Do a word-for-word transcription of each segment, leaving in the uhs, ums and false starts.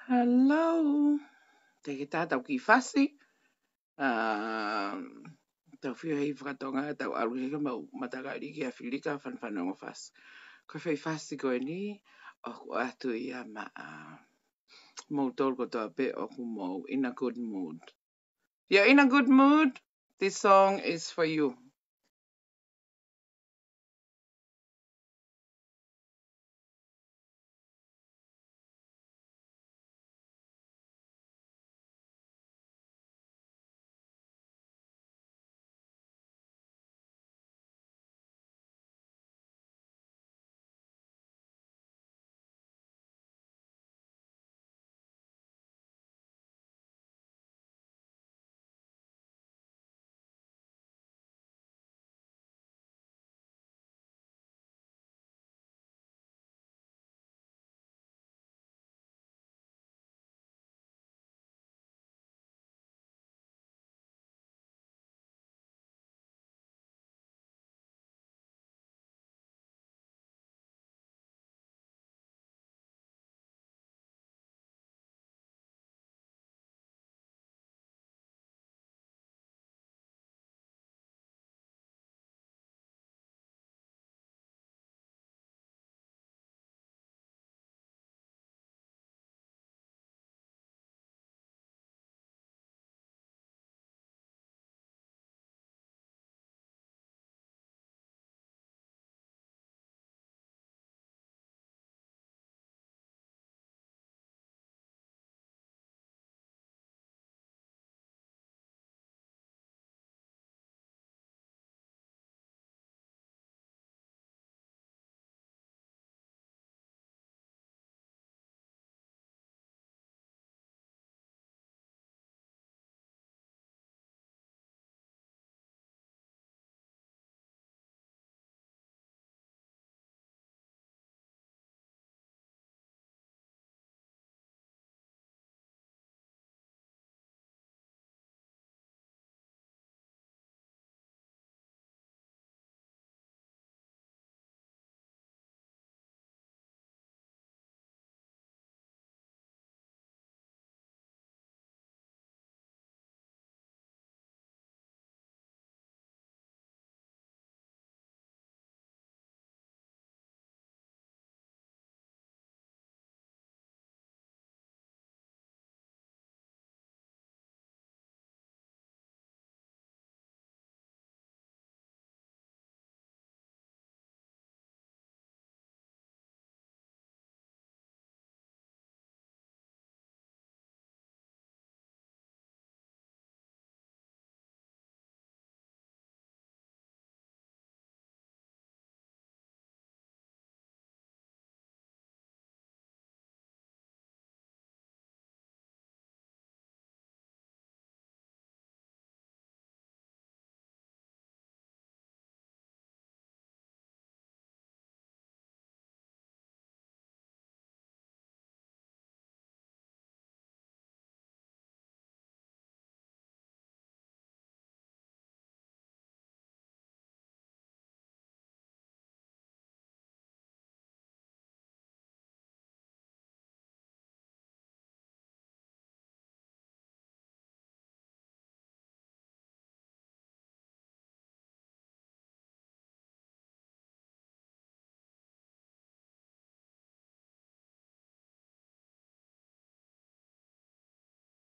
Hello. Te ke tā tau kiʻi fasi. Um, tau fio hei fakatonga, tau ʻalu hei ka mau matakali ki ʻAfilika, fanafana ongo fasi. Ko e fai fasi ko eni, ʻoku ʻoatu ia maʻa, uh, mou tolu kotoa pē ʻoku mou in a good mood. You're in a good mood? This song is for you.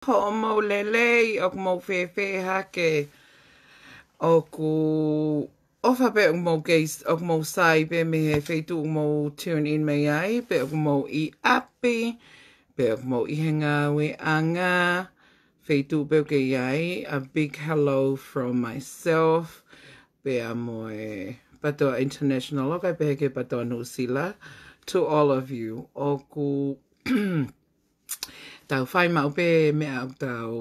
Hoʻomou lelei, ʻoku mou fēfē hake? ʻOku ʻofa pē ʻoku mou kei, ʻoku mou sai pē mei he feituʻu ʻoku mou tune in mei ai, pe ʻoku mou ʻi ʻapi, pe ʻoku mou ʻi he ngāueʻanga, feituʻu pē ʻoku kei ai. A big hello from myself, pea mo e PATOA International, ʻo kai pehē ki he PATOA Nuʻusila, to all of you. ʻOku tau fai maʻu pē meʻa ʻoku tau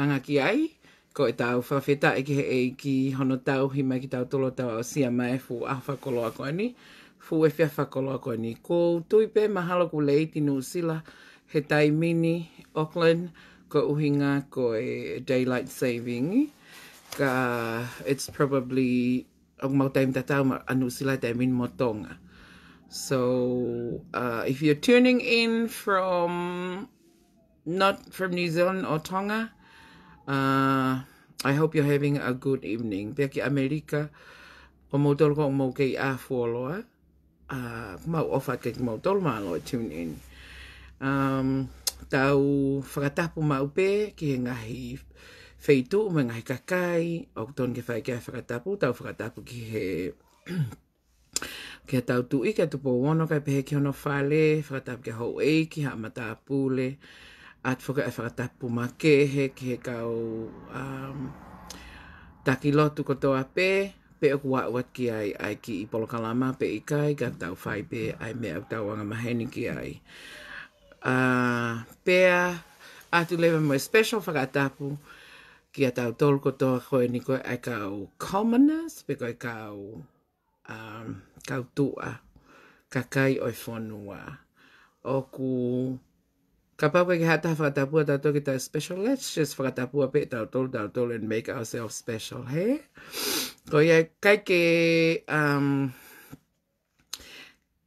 anga ki ai, ko ʻetau fakafetaʻi ki he ʻEiki hono tauhi mai kitautolu ʻo tau aʻusia mai e fuʻu ʻaho fakakoloa ko eni, fuʻu efiafi fakakoloa ko eni. ʻOku ou tui pē mahalo ʻoku late Nuʻusila he taimi ni, Auckland, ko e ʻuhinga ko e daylight saving, ka it's probably ʻoku mau taimi tatau mo Nuʻusila he taimi ni mo Tonga. So, uh, if you're tuning in from, not from New Zealand or Tonga, uh, I hope you're having a good evening. Pea ki ʻAmelika, ko moutolu ko mou kei ʻā fuoloa, uh, mau ʻofa ke moutolu mālō e tune in. Um, tau fakatapu maʻu pē ki he ngaahi feituʻu mo e ngaahi kakai ʻoku tonu ke fai ki ai e fakatapu, tau fakatapu ki he ki heʻetau tuʻi, kia Tupou Ono, kae pehē ki hono fale, fakatapu ki he houʻeiki, haʻa matāpule, ʻoatu foki e fakatapu makehe ki he kau, um, taki lotu kotoa pē, pe ʻoku aʻu atu ki ai ʻa e kiʻi polokalama pe ʻikai, ka tau fai pē ʻa e meʻa ʻoku tau angamaheni ki ai. Uh, pea ʻoatu leva mo e special fakatapu kia tautolu kotoa ko eni ko e kau commoners, pe ko e kau um, kau tuʻa, kakai ʻo e fonua. ʻOku, kapau ʻoku ʻikai ke ʻi ai ha taha fakatapua tautolu ke tau special, let's just fakatapua pē tautolu, tautolu and make ourselves special, hē? Ko ia, ʻikai ke, um,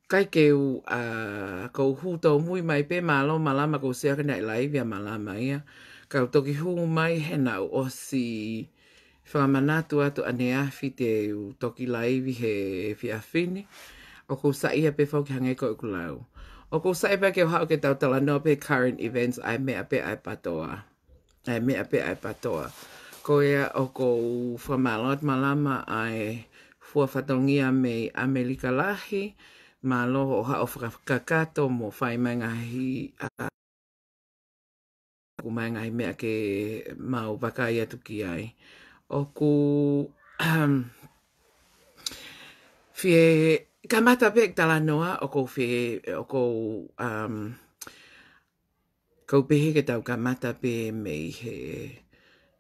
ʻikai ke u, uh, ʻoku ou hū tōmui mai pē, mālō Malama, ʻoku ou sio ʻoku ʻi ai e laivi ʻa Malama ia. Kau toki hū mai he naʻá ku ʻosi fakamanatu atu ʻaneafi te u toki laivi he efiafi ni. ʻOku ou saiʻia pē foki hangē ko ʻeku lau. ʻOku ou saiʻia pē ke u haʻu ke tau talanoa pē current events ʻa e meʻa pē ʻa e PATOA. ʻA e meʻa pē ʻa e PATOA. Ko ia ʻoku ou fakamālō atu Malama ʻa e fua fatongia mei ʻAmelika Lahi, mālō hoʻo haʻu ʻo fakakakato mo fai mai ngaahi, uh, ʻoku mai ngaahi meʻa ke mau vakai atu ki ai. ʻOku, um, fie kamata pē talanoa, ʻoku ou fie, ʻoku ou, um, ʻoku ou pehē ke tau kamata pē mei he,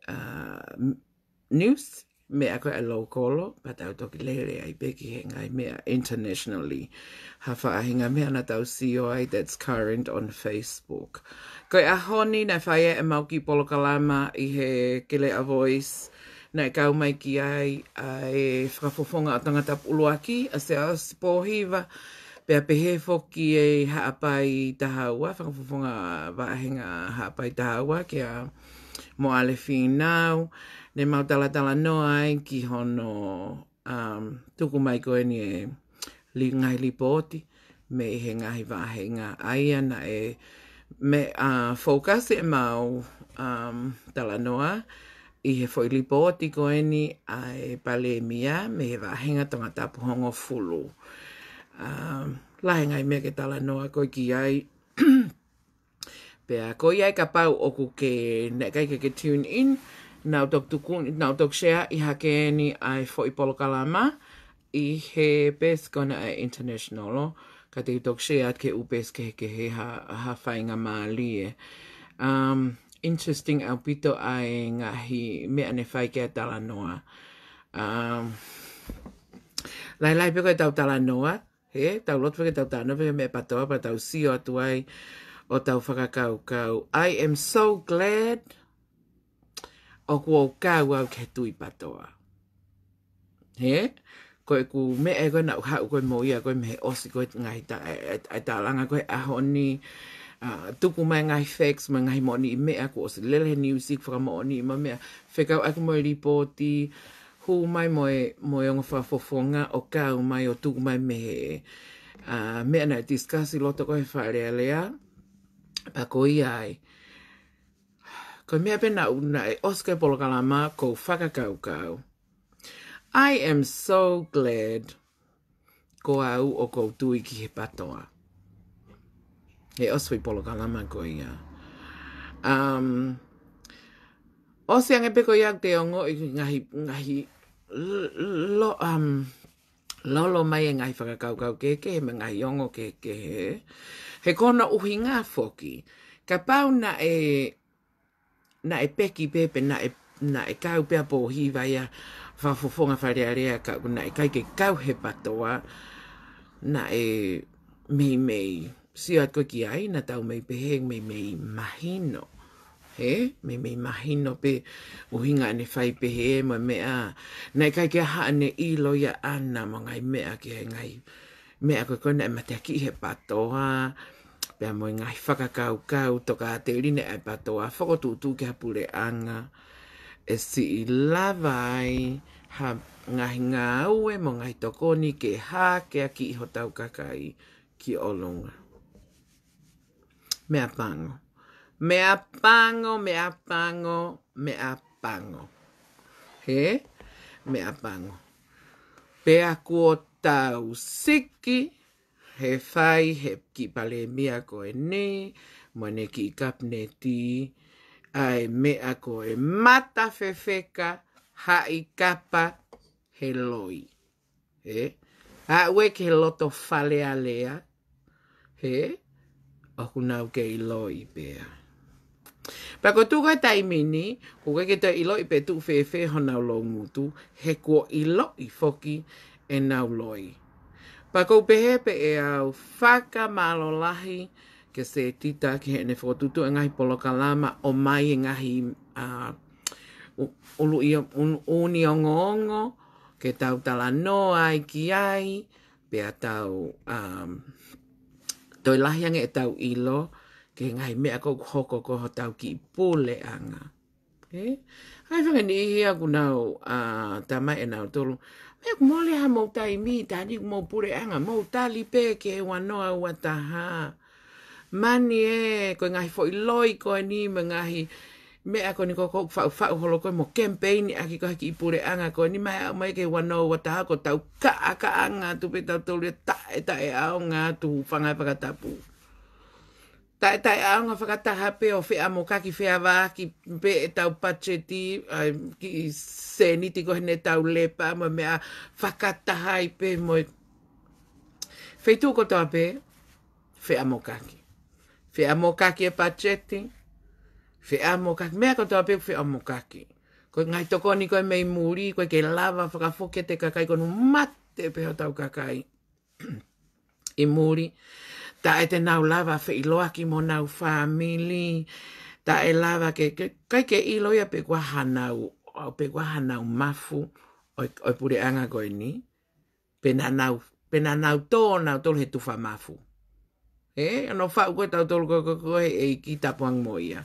uh, m-, news, meʻa ko ē ʻa e local, pea tau toki lele ai pē ki he ngaahi meʻa internationally. Ha faʻahinga meʻa naʻa tau sio ai that's current on Facebook. Ko e ʻaho ni naʻe fai ai ʻemau kiʻi polokalama ʻi he Keleʻa Voice, naʻe kau mai ki ai ʻa e fakafofonga ʻo Tongatapu ʻUluaki, ʻa Siaosi Pōhiva, pea pehē foki ʻe Haʻapai Tahaua, fakafofonga vāhenga Haʻapai Tahaua, kia Moale Fīnau, ne mau talatalanoa ai ki hono, um, tuku mai ko eni e li-, ngaahi lipooti mei he ngaahi vāhenga, ʻa ia naʻe, meʻa focus ʻemau, um, talanoa ʻi he foʻi lipooti ko eni ʻa e Palēmia mei he vāhenga Tongatapu hongofulu. Um, lahi e ngaahi meʻa ke talanoa ko ē ki ai. Pea ko ia ai kapau ʻoku ke, naʻe ʻikai ke ke tune in, nau toki tuku, nau toki share ʻi hake eni ʻa e foʻi polokalama ʻi he peesi ko ena ʻa e International, ka te u toki share atu ki he ʻū peesi kehekehe ha, ha faingamālie. Um, interesting ʻaupito ʻa e ngaahi meʻa ne fai ki ai e talanoa. Um, lahilahi pē ko ʻetau talanoa, hē, tau lotu pē ke tau talanoa pē meʻa PATOA, pea tau sio atu ai ʻo tau fakakaukau. I am so glad ʻoku ou kau au ki he tui PATOA. Hē? Ko ʻeku meʻa ē ko ē naʻá ku haʻu ko ē mo ia ko ē mei he ʻosi ko ē ngaahi ta-, e, e, e tālanga ko ē he ʻaho ni, uh, tuku mai ngaahi facts mo e ngaahi moʻoniʻi meʻa kuo ʻosi lele he news ʻi he fakamoʻoniʻi mo e meʻa. Fekauʻaki mo e lipooti, hū mai mo e, mo e ongo fakafofonga ʻo kau mai ʻo tuku mai mei he, uh, meʻa naʻe discuss ʻi loto ko ē he Fale Alea. Pea ko ia ai. Ko e meʻa pē naʻá ku, naʻe ʻosi ko ē polokalama ʻoku ou fakakaukau. I am so glad ko au ʻoku ou tui ki he PATOA. He ʻosi foʻi polokalama ko ia. Um, ʻosi ange pē ko ia ʻoku te ongoʻi ngaahi, ngaahi l-, lo-, um, lolo mai e ngaahi fakakaukau kehekehe mo e ngaahi ongo kehekehe. He ko hono ʻuhinga foki, kapau naʻe, naʻe peki pē pe naʻe, naʻe kau pē ʻa Pōhiva ia fakafofonga Fale Alea ka naʻe ʻikai ke kau he PATOA, naʻe meimei sio atu ko ē ki ai, naʻa tau mei pehē, meimei mahino. Hē? Meimei mahino pē ʻuhinga ʻene fai pehē mo e meʻa. Naʻe ʻikai ke ʻi ai haʻane ʻilo ia ʻaʻana mo e ngaahi meʻa ki he ngaahi meʻa ko ē ko ē naʻe mateakiʻi he PATOA. pea mo e ngaahi fakakaukau tokāteline ʻa e PTOA, fokotuʻutuʻu ki ha puleʻanga ʻe siʻi lava ai ha ngaahi ngāue mo e ngaahi tokoni ke hākeakiʻi hotau kakai ki ʻolunga. Meʻapango. Meʻapango, meʻapango, meʻapango. Hē? Meʻapango. Pea kuo tau siki he fai ʻe he kiʻi palēmia ko eni, mo ʻene kiʻi kapineti, ʻa e meʻa ko e mata fefeka, haʻi kapa he loi. Hē? Aʻu ē ki he loto Fale Alea, hē? ʻOku nau kei loi pē. Pea ko e tuʻu ko ē taimi ni, ʻoku ʻikai ke toe ʻiloʻi pe tuʻu fēfē honau loungutu, he kuo ʻiloʻi foki ʻenau loi. Pea ʻoku ou pehē pē ʻe au fakamālō lahi kia Setita ki heʻene fokotuʻutuʻu e ngaahi polokalama ʻomai e ngaahi, ā, u-, ʻulu ʻi-, un-, ʻū ongoongo ke tau talanoa ai ki ai, pea tau, um, toe lahi ange ʻetau ʻilo ki he ngaahi meʻa ʻoku hoko ko hotau kiʻi puleʻanga. Hē? ʻAi fanga niʻihi ʻoku nau, ā, talamai ʻe nautolu, meʻa ʻoku mole ha mou taimi, tā ni ʻoku mou puleʻanga, mou tali pē ki he ua noa ua taha. Mani ē, ko e ngaahi foʻi loi ko eni, mo e ngaahi meʻa ko eni ʻoku ou faʻufaʻu holo ko ē mo kemipeini ʻaki ko ē ha kiʻi puleʻanga ko eni, mai aʻu mai ki he ua noa ua taha, ko ʻetau kaʻakaʻanga atu pē tautolu ia, taʻetaʻeʻaonga atu, hūfanga he fakatapu. Taʻetaʻeʻaonga fakataha pē ʻo feʻamokaki, feavaaki pē ʻetau patiseti, ʻa e kiʻi sēniti ko ē heʻetau lepa, mo e meʻa fakataha ai pē mo e feituʻu kotoa pē, feʻamokaki. Feʻamokaki e patiseti, feʻamokaki, meʻa kotoa pē feʻamokaki. Ko e ngaahi tokoni ko ē mei muli, ʻoku ʻikai ke lava fakafoki ʻe he kakai, kuo nau mate pē hotau kakai ʻi muli. Taʻe te nau lava feʻiloaki mo honau fāmili. Taʻe lava ke, ke, ʻikai ke ʻilo ia pe ko e hā honau, pe ko e hā honau mafu ʻo e, ʻo e puleʻanga ko eni. Pe naʻa nau, pe naʻa nau tō nautolu he tufa mafu. Ē, ʻa hono faʻu ko ē tautolu ko, ko, ko e ʻEiki, tapuhā mo ia.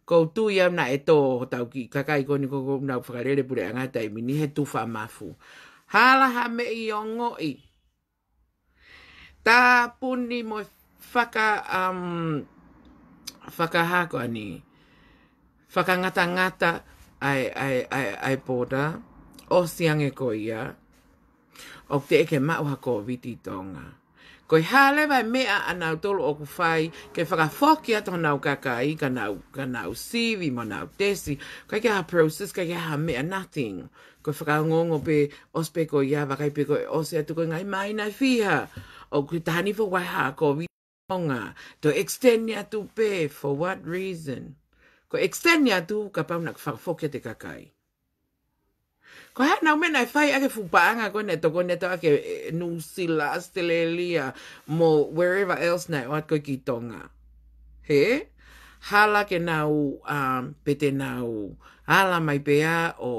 ʻOku ou tui au naʻe tō hotau kiʻi kakai ko eni ʻoku nau fakalele puleʻanga he taimi ni he tufa mafu. Hala ha meʻa ʻi ongoʻi. Tāpuni mo e faka, um, fakahā ko eni. Fakangatangata ʻa e, ʻa e, ʻa e, ʻa e pota. ʻOsi ange ko ia. ʻOku teʻeki ke maʻu ha Kōviti ʻi Tonga. Ko e hā leva e meʻa ʻa nautolu ʻoku fai ke fakafoki atu honau kakai, ka nau, ka nau sivi mo nau tesi, ʻikai ke ha process, ʻikai ke ha meʻa, nothing. Ko e fakaongoongo pē, ʻosi pē ko ia, vakai pē ko e ʻosi atu ko e ngaahi māhina ʻe fiha. ʻOku taha ni foʻi ha Kōviti ʻi Tonga. Toe extend atu pē, for what reason? Ko e extend atu, kapau naʻe fakafoki atu e kakai. Ko e hā honau meʻa naʻe fai ʻaki e fuʻu paʻanga ko ē naʻe tokoni atu ʻaki ʻe Nuʻusila, Australia, mo wherever else naʻe ʻoatu ko ē ki Tonga. Hē? Hala ke nau, um, pe te nau ala mai pē ʻo,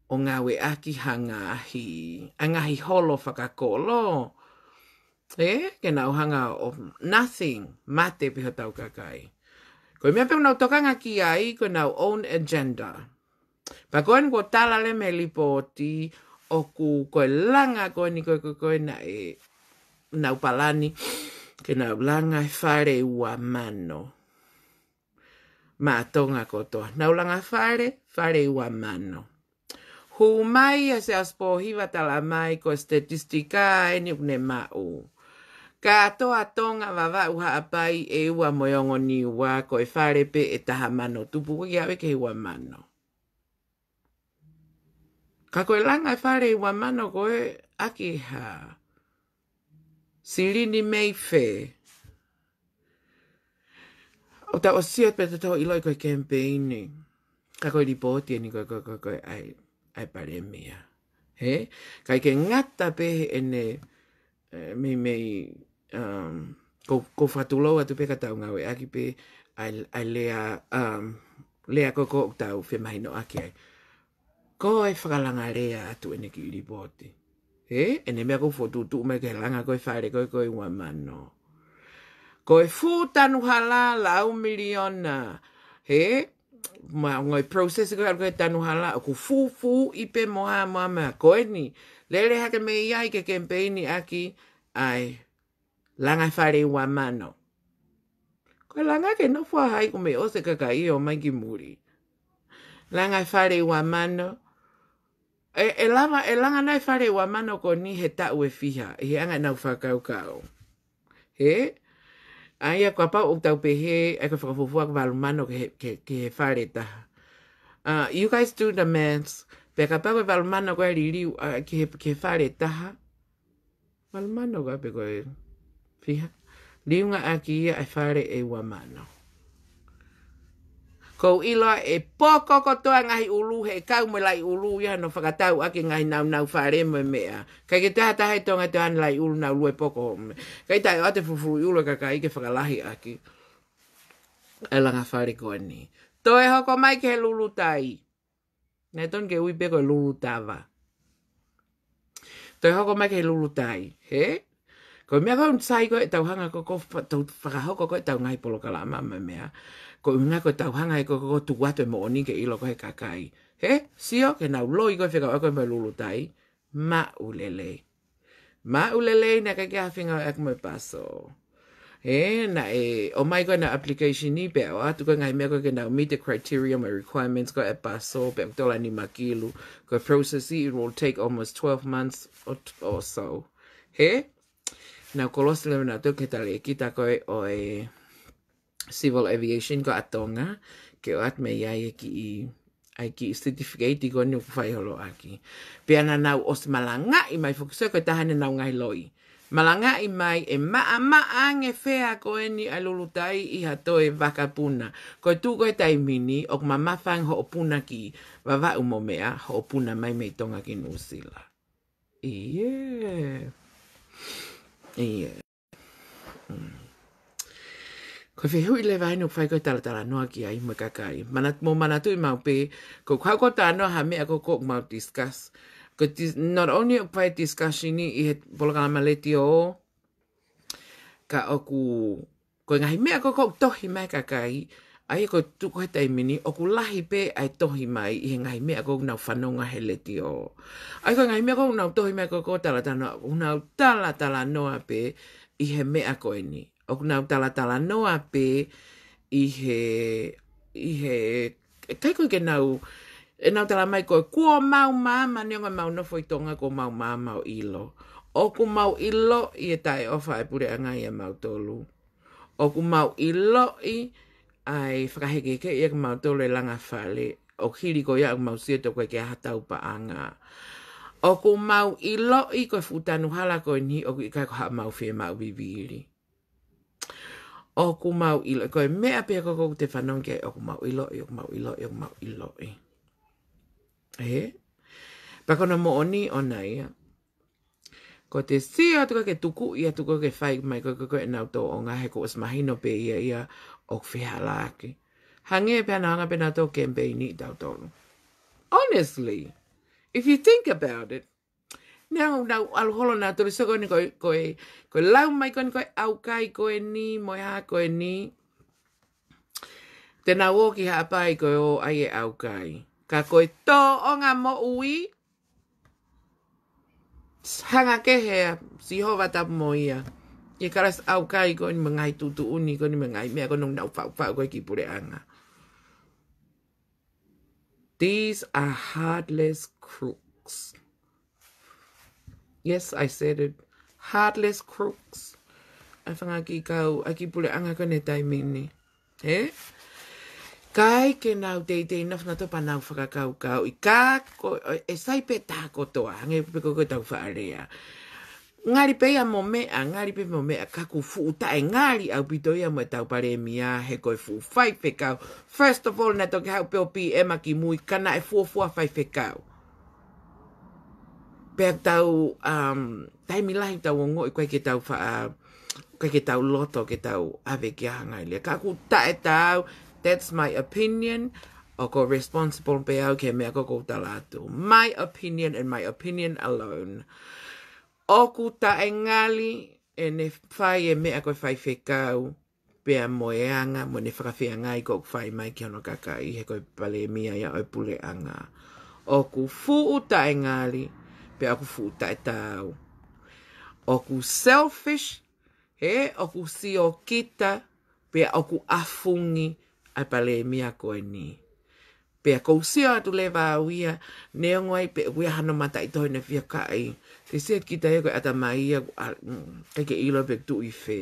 ʻo ngāueʻaki ha ngaahi, ʻa e ngaahi holo fakakolo. Hē? Ke nau hanga ʻo nothing, mate pē hotau kakai. Ko e meʻa pē ʻoku nau tokanga ki ai, ko honau own agenda. Pea ko eni kuo tala leva mei he lipooti ʻoku ko e langa ko eni ko e, ko e, ko e naʻe, nau palani ke nau langa e fale ua mano. Maʻa Tonga kotoa. Nau langa fale, fale ua mano. Hū mai ʻa e ʻaho pōhiva talamai ko e statistika eni ʻoku ne maʻu. Kātoa Tonga, Vavaʻu, Haʻapai, ʻEua mo e ongo Niua, ko e fale pē ʻe taha mano tupu, ʻoku ʻikai ke ʻave ki he ua mano. Ka ko e langa e fale ua mano ko ē ʻaki ha silini mei fē? ʻOku tau ʻosi ʻo pē tau ʻiloʻi ko e kemipeini. Ka ko e lipooti eni ko e, ko e, ko e, ko e ʻa e, ʻa e palēmia. Hē? ʻIkai ke ngata pē heʻene, ē, meimei, um, ko, ko e fakatulou atu pē ka tau ngāueʻaki pē ʻa e, ʻa e lea, um, lea ko ē ʻoku tau femahinoʻaki ai. Ko e fakalanga lea atu ʻene kiʻi lipooti. Hē? ʻEne meʻa ko e fokotuʻutuʻu mai ki he langa ko e fale ko ē ko e ua mano. Ko e fuʻu tanu hala lau miliona, hē? Mo e ngaahi process ko ē ʻa e tanu hala, ʻoku fuʻu fuʻu ʻi pē mo ha mo ha meʻa ko eni. Lele hake mei ai ke kemipeini ʻaki ʻa e langa e fale ua mano. Ko e langa ke nofo ai ko e meʻa ʻosi e kakai ʻo ʻomai ki muli. Langa e fale ua mano. ʻE, ʻe lava, ʻe langa nai e fale ua mano ko eni he taʻu ʻe fiha, ʻi he anga ʻenau fakakaukau. Hē? ʻA ia kapau ʻoku tau pehē, ʻa ia ko e fakafuofua ko e valu mano ki he, ki, ki he fale ʻe taha. Uh, you guys do the maths. Pea kapau ko e valu mano ko e liliu, uh, ki he, ki he fale ʻe taha. Valu mano ka pe ko e fiha. Liunga ʻaki ia e fale ʻe ua mano. Ko u ʻilo ʻe poko kotoa ngaahi ʻulu he kau mo e laʻi ʻulu ia no fakatau ʻaki ngaahi naunau fale mo e meʻa. Kae ke taha taha e Tonga te ane laʻi ʻulu nau lue poko mo e. Kae taʻe ʻoatu e fufulu ʻulu e kakai ke fakalahi ʻaki e langa fale ko eni. Toe hoko mai ki he lulutai. Naʻe tonu ke ui pē ko e lulutava. Toe hoko mai ki he lulutai, hē? Ko e meʻa ko ē ʻoku sai ko ē ʻetau hanga ko ē ko fa-, tau fakahoko ko ē ʻetau ngaahi polokalama mo e meʻa. Ko e ʻuhinga ko ʻetau hanga ē ko ē ko ē tuku atu e moʻoni ke ʻilo ko ē he kakai. Hē? Sio, ke nau loi ko ē fekauʻaki mo e lulutai. Maʻu lelei. Maʻu lelei naʻe ʻikai ke ʻi ai ha fengāueʻaki mo e PASO. Ē, naʻe ʻomai ko ē ʻenau application ni pea ʻoatu ko ē ngaahi meʻa ko ē ke nau meet the criteria mo e requirements ko ē ʻa e PASO pea ʻoku tola nima kilu. Ko e process ē, it will take almost twelve months or, or so. Hē? Nau kolosi leva nautolu ki he talēkita ko ē ʻo e Civil Aviation ko ē ʻa Tonga, ke ʻoatu mei ai e kiʻi, ʻa e kiʻi certificate ko eni ʻoku fai holo ʻaki. Pea naʻa nau ʻosi malangaʻi mai foki, sio ko e taha eni ʻenau ngaahi loi. Malangaʻi mai ʻe maʻamaʻa ange fea ko eni ʻa e lulutai ʻi ha toe vakapuna. Ko e tuʻu ko ē taimi ni, ʻoku mamafa ange hoʻo puna ki Vavaʻu mo meʻa, hoʻo puna mai mei Tonga ki Nuʻusila. ʻIo. ʻIo. Mm. Ko e fehuʻi leva eni ʻoku fai ko ē talatalanoa ki ai mo e kakai. Manat-, mou manatuʻi maʻu pē, ko e kau ko ē talanoa ha meʻa ko ē ʻoku mau discuss. Ko e dis-, not only ʻoku fai discussion ni ʻi he polokalama letiō, ka ʻoku, ko e ngaahi meʻa ko ē ʻoku tohi mai e kakai, ʻa ia ko e tuʻu ko ē he taimi ni, ʻoku lahi pē ʻa e tohi mai ʻi he ngaahi meʻa ko ē ʻoku nau fanongo he letiō. ʻA ia ko e ngaahi meʻa ko ē ʻoku nau tohi mai ko ē ʻoku talatalanoa, ʻoku nau talatalanoa pē ʻi he meʻa ko eni. ʻOku nau talatalanoa pē ʻi he, ʻi he, ʻikai ko ē ke nau, ʻenau tala mai ko ē kuo mau māmani, neongo ʻemau nofo ʻi Tonga kuo mau māmani ʻo ʻilo. ʻOku mau ʻiloʻi e taʻeʻofa ʻa e puleʻanga ʻia mautolu. ʻOku mau ʻiloʻi ʻa e fakahekeheke ʻia mautolu e langa fale. ʻO hili ko ia ʻoku mau sio atu ko ē ki ha tau paʻanga. ʻOku mau ʻiloʻi ko e fuʻu tanu hala ko eni ʻoku ʻikai ko haʻamau fiemaʻu vivili. ʻOku mau ʻilo, ko e meʻa pē ko ē ʻoku te fanongo ki ai, ʻoku mau ʻiloʻi, ʻoku mau ʻiloʻi, ʻoku mau ʻiloʻi. Ē? Pea ko hono moʻoni ʻona ia. Ko ʻete sio atu ko ē ke tukuʻi atu ko ē ke fai mai ko ē ko ē ʻenau tōʻonga he kuo ʻosi mahino pē ia ia ʻoku fehālaaki. Hangē pē ha nau hanga pē nautolu ʻo kemipeini tautolu. Honestly, if you think about it, neongo ʻenau ʻalu holo nautolu, sio ko eni ko e, ko e, ko e lau mai ko eni ko e ʻaukai ko eni, mo e hā ko eni. Te nau ō ki Haʻapai ko e ō ai e ʻaukai. Ka ko e tōʻonga moʻui, hanga kehe ʻa Sihova tapu mo ia. ʻI he kalasi ʻaukai ko eni mo e ngaahi tuʻutuʻuni ko eni mo e ngaahi meʻa ko eni ʻoku nau faʻufaʻu ko ē ki he puleʻanga. These are heartless crooks. Yes, I said it. Heartless crooks. ʻA e fanga kiʻi kau, ʻa e kiʻi puleʻanga ko eni he taimi ni. Ē? ʻIkai ke nau teitei nofo nautolu pea nau fakakaukauʻi ka ko, ʻe sai pē taha kotoa, hangē pē ko ē ko ʻetau faʻa lea. Ngali pē ia mo meʻa, ngali pē mo meʻa, ka ʻoku fuʻu taʻengali ʻaupito ia mo ʻetau palēmia, he ko e fuʻu faifekau. First of all, naʻe toki haʻu pē ʻo P M ʻa kimui, ka naʻe fuofua faifekau. Pea tau, um, taimi lahi tau ongoʻi ʻoku ʻikai ke tau faʻa, ʻikai ke tau loto ke tau ʻave ki ai ha ngaahi lea. Ka ʻoku taʻetaau, that's my opinion, ʻo ko e responsible pē au ki he meʻa ko ē ʻoku ou tala atu. My opinion and my opinion alone. ʻOku taʻengali ʻene fai e meʻa ko e faifekau, pea mo e anga, mo ʻene fakafeangai ko ʻoku fai mai ki hono kakai, he ko e palēmia ia ʻo e puleʻanga. ʻOku fuʻu taʻengali, pea ʻoku fuʻu taʻetaau. ʻOku selfish, he ʻoku sio kita, pea ʻoku ʻafungi ʻa e palēmia ko eni. Pea ʻoku ou sio atu leva au ia, neongo ai pē ʻoku ʻi ai hano mataʻitohi ʻene fia kaʻi. Te sio kita ia ko e ʻatamai ia, ʻoku ʻa-, mm, ʻikai ke ʻilo pe tuʻu ʻi fē.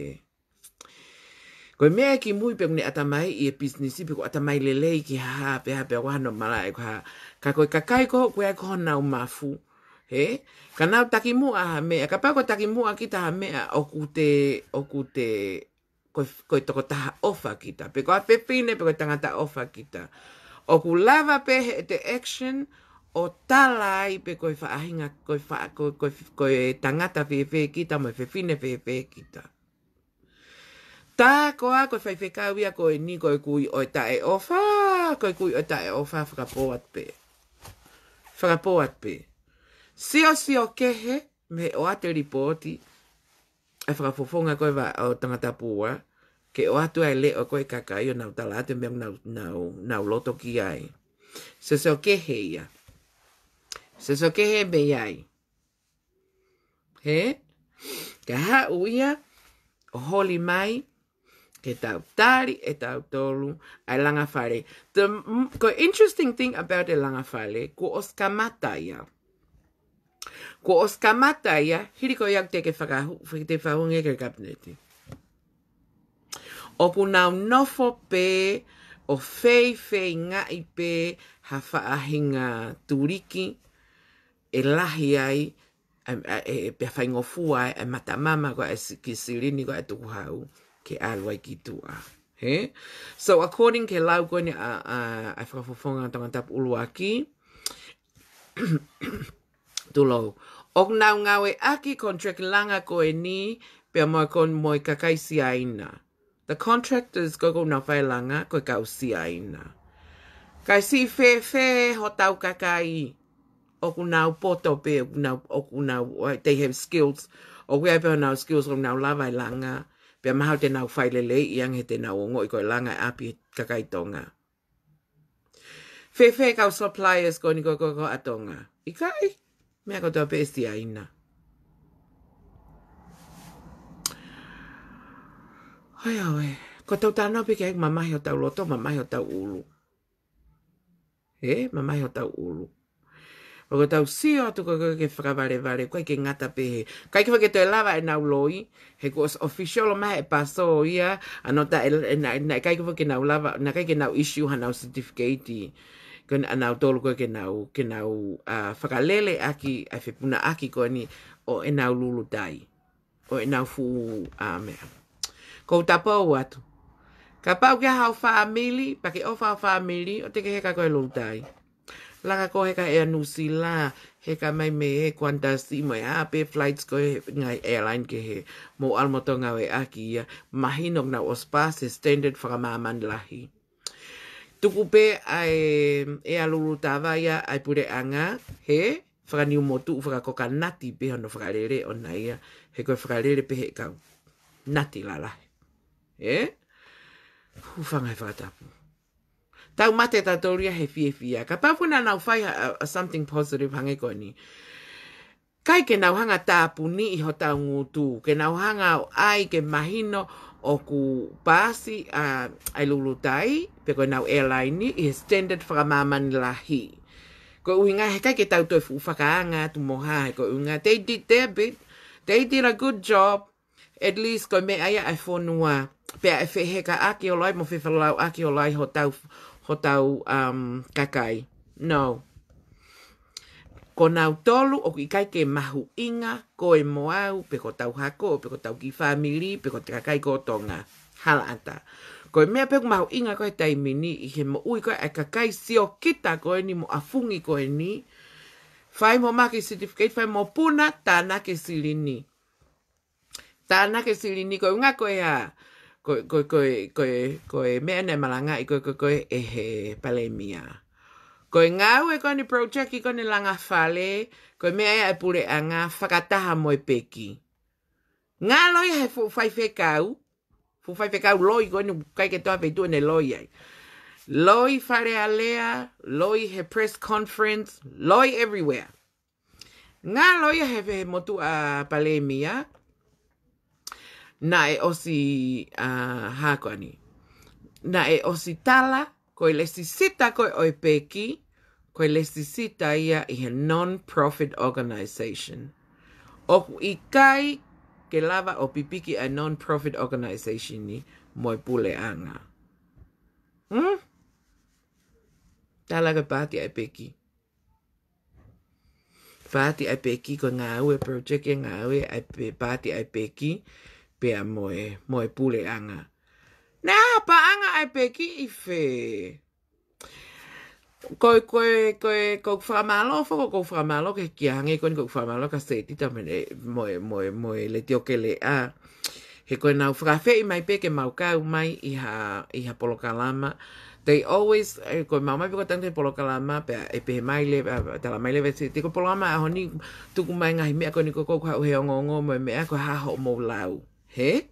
Ko e meʻa ki mui pe ʻoku ne ʻatamai ʻi he pisinisi pe ʻoku ʻatamai lelei ki ha hā pe hā pe ʻoku ʻi ai hano malaʻe ko e hā. Ka ko e kakai ko ē ʻoku ʻi ai ko honau mafu. He? Ka nau takimuʻa ha meʻa, kapau ko e takimuʻa kita ha meʻa ʻoku te, ʻoku te, ko e, ko e tokotaha ʻofa kita. Pe ko ha fefine, pe ko e tangata ʻofa kita. ʻOku lava pē heʻete action ʻo tala ai pe ko e faʻahinga, ko e fa-, ko, ko, ko e tangata fēfē kita, mo e fefine fēfē kita. Tā koā ko e faifekau ia ko eni ko e kui ʻo e taʻeʻofa, ko e kui ʻo e taʻeʻofa fakapō atu pē. Fakapō atu pē. Siosio kehe, mei he ʻoatu e lipooti, ʻa e fakafofonga ko ē ʻa Tongatapu ua, ke ʻoatu ʻa e leʻo ko ē ʻa e kakai ʻo nau tala atu e meʻa ʻoku nau, nau, nau loto ki ai. Siosio kehe ia. Siosio kehe mei ai. He? Ka haʻu ia, ʻo holi mai, ke tau tali ʻe tautolu ʻa e langa fale. The m-, ko e interesting thing about e langa fale, kuo ʻosi kamata ia. Kuo ʻosi kamata ia, hili ko ia ʻoku teʻeki fakahu-, teʻeki fakahū ange ki he kapineti. ʻOku nau nofo pē, ʻo feifeingaʻi pē, ha faʻahinga tuliki, ʻe lahi ai, ʻa, ʻa, ʻe, ʻe pea faingofua ai, ʻa e matamama ko ē ʻa e si-, kiʻi silini ko ē ʻa e tukuhau, ke ʻalu ai ki tuʻa. He? So, according ki he lau ko eni ʻa, ʻa, ʻa e fakafofonga Tongatapu ʻuluaki, tulou. ʻOku nau ngāueʻaki contract langa ko eni, pea mo e kon-, mo e kakai Siaina. The contractors ko ē ʻoku nau fai e langa, ko e kau Siaina. Kae siʻi fēfē hotau kakai, ʻoku nau poto pē, ʻoku nau, ʻoku nau, ʻo, they have skills. ʻOku ʻi ai pē honau skills, ʻoku nau lava e langa. Pea mahalo te nau fai lelei, ʻi ange he te nau ongoʻi ko e langa ʻe ʻapi he kakai Tonga. Fēfē kau suppliers ko eni ko, ko, ko ʻa Tonga. ʻIkai, meʻa kotoa pē ʻe Siaina. Hoi au ē, ko ʻetau talanoa pē ki ai mamahi hotau loto, mamahi hotau ʻulu. He, mamahi hotau ʻulu. ʻOku tau sio atu ko, ko, ke fakavalevale, ʻoku ʻikai ke ngata pē he. ʻIkai ke fakato e lava ʻenau loi, he kuo ʻosi official mai he paso ia, ʻa ʻenau ta e, e, na, na, ʻikai ke fakato ke nau lava, naʻe ʻikai ke nau issue hanau certificate. Ko ʻenau tolu ko ē ke nau, ke nau, ʻa, fakalele ʻaki, ʻa e fepunaʻaki ko eni ʻo ʻenau lulutai. ʻO ʻenau fuʻu, ʻa, meʻa. ʻOku ou tapou atu. Kapau ʻoku ʻi ai haʻo fāmili, pea ke ʻofa ho fāmili, ʻoua te ke heka koe lulutai. Laka koe heka ʻEa Nuʻusila, heka mai mei he Qantas mo e hā pē flights ko ē ngaahi airline kehe. Mou ʻalu mo tau ngāueʻaki ia, mahino ʻoku nau ʻosi pass e standard fakamāmani lahi. Tuku pē ʻa e, ʻEa Lulutava ia ʻa e puleʻanga, he, fakaniumotuʻu fakakokanati pē hono fakalele ʻona ia, he ko e fakalele pē he kau nati lalahi. Ē? Hūfanga he fakatapu. Tau mate tautolu ia he fiefia. Kapau naʻa nau fai ha, a, a something positive hangē ko eni. ʻIkai ke nau hanga tāpuniʻi hotau ngutu, ke nau hanga ʻo ʻai ke mahino ʻoku paasi ʻa, ʻa e lulutai, pe ko ʻenau airline ʻi he standard fakamāmani lahi. Ko e ʻuhinga he ʻikai ke tau toe fuʻu fakaanga atu mo hā, he ko e ʻuhinga, they did their bit, they did a good job, at least ko e meʻa ia ʻa e fonua, pea ʻe fehekaʻaki holo ai mo fefelauʻaki holo ai hotau, hotau, um, kakai. No. Ko nautolu ʻoku ʻikai ke mahuʻinga, koe mo au, pe ko hotau hako, pe ko hotau kiʻi fāmili, pe ko e kakai ko Tonga. Hala ʻatā. Ko e meʻa pē ʻoku mahuʻinga ko e taimi ni ʻi he moʻui ko ē ʻa e kakai siokita ko eni mo ʻafungi ko eni. Fai mo maʻu e certificate, fai mo puna, tānaki e silini. Tānaki e silini ko e ʻuhinga ko e hā, ko, ko, ko, ko, ko e meʻa naʻe malangaʻi ko, ko, ko ē ʻe he palēmia. Ko e ngāue ko eni project ko eni langa fale, ko e meʻa ia ʻa e puleʻanga fakataha mo e peki. Ngalo ia he fuʻu faifekau, fuʻu faifekau loi ko eni ʻoku ʻikai ke toe ʻi ai ha feituʻu ʻe ne loi ai. Loi Fale Alea, loi he press conference, loi everywhere. Ngalo ia he, he motuʻa palēmia, naʻe ʻosi, ʻa, hā ko eni. Naʻe ʻosi tala, ko e lēsisita ko ē ʻo e peki, ko e lēsisita ia ʻi he non-profit organization. ʻOku ʻikai ke lava ʻo pipiki ʻa e non-profit organization ni mo e puleʻanga. Hmm? Tala ko e paati ʻa e peki. Paati ʻa e peki, ko e ngāue project e ngāue ʻa e pe-, paati ʻa e peki, pea mo e, mo e puleʻanga. Naʻe ʻi ai ha paʻanga ʻa e peki ʻi fē? Ko e, ko e, ko e, ko e fakamālō, foʻi ko e fakamālō ke kia hangē ko eni ko e fakamālō kia Setita mo e, mo e, mo e, mo e Letiō Keleʻa. He ko ʻenau fakaafeʻi mai pē ke mau kau mai ʻi ha, ʻi ha polokalama. They always, ē, ko e mau mai pē ko e tangi polokalama, pea ʻe pehē mai leva, ʻa, tala mai leva ʻe Setita ko e polokalama ʻaho ni tuku mai ngaahi meʻa ko eni ko ē ʻoku haʻu he ongoongo mo e meʻa ko e hā hoʻomou lau. Hē?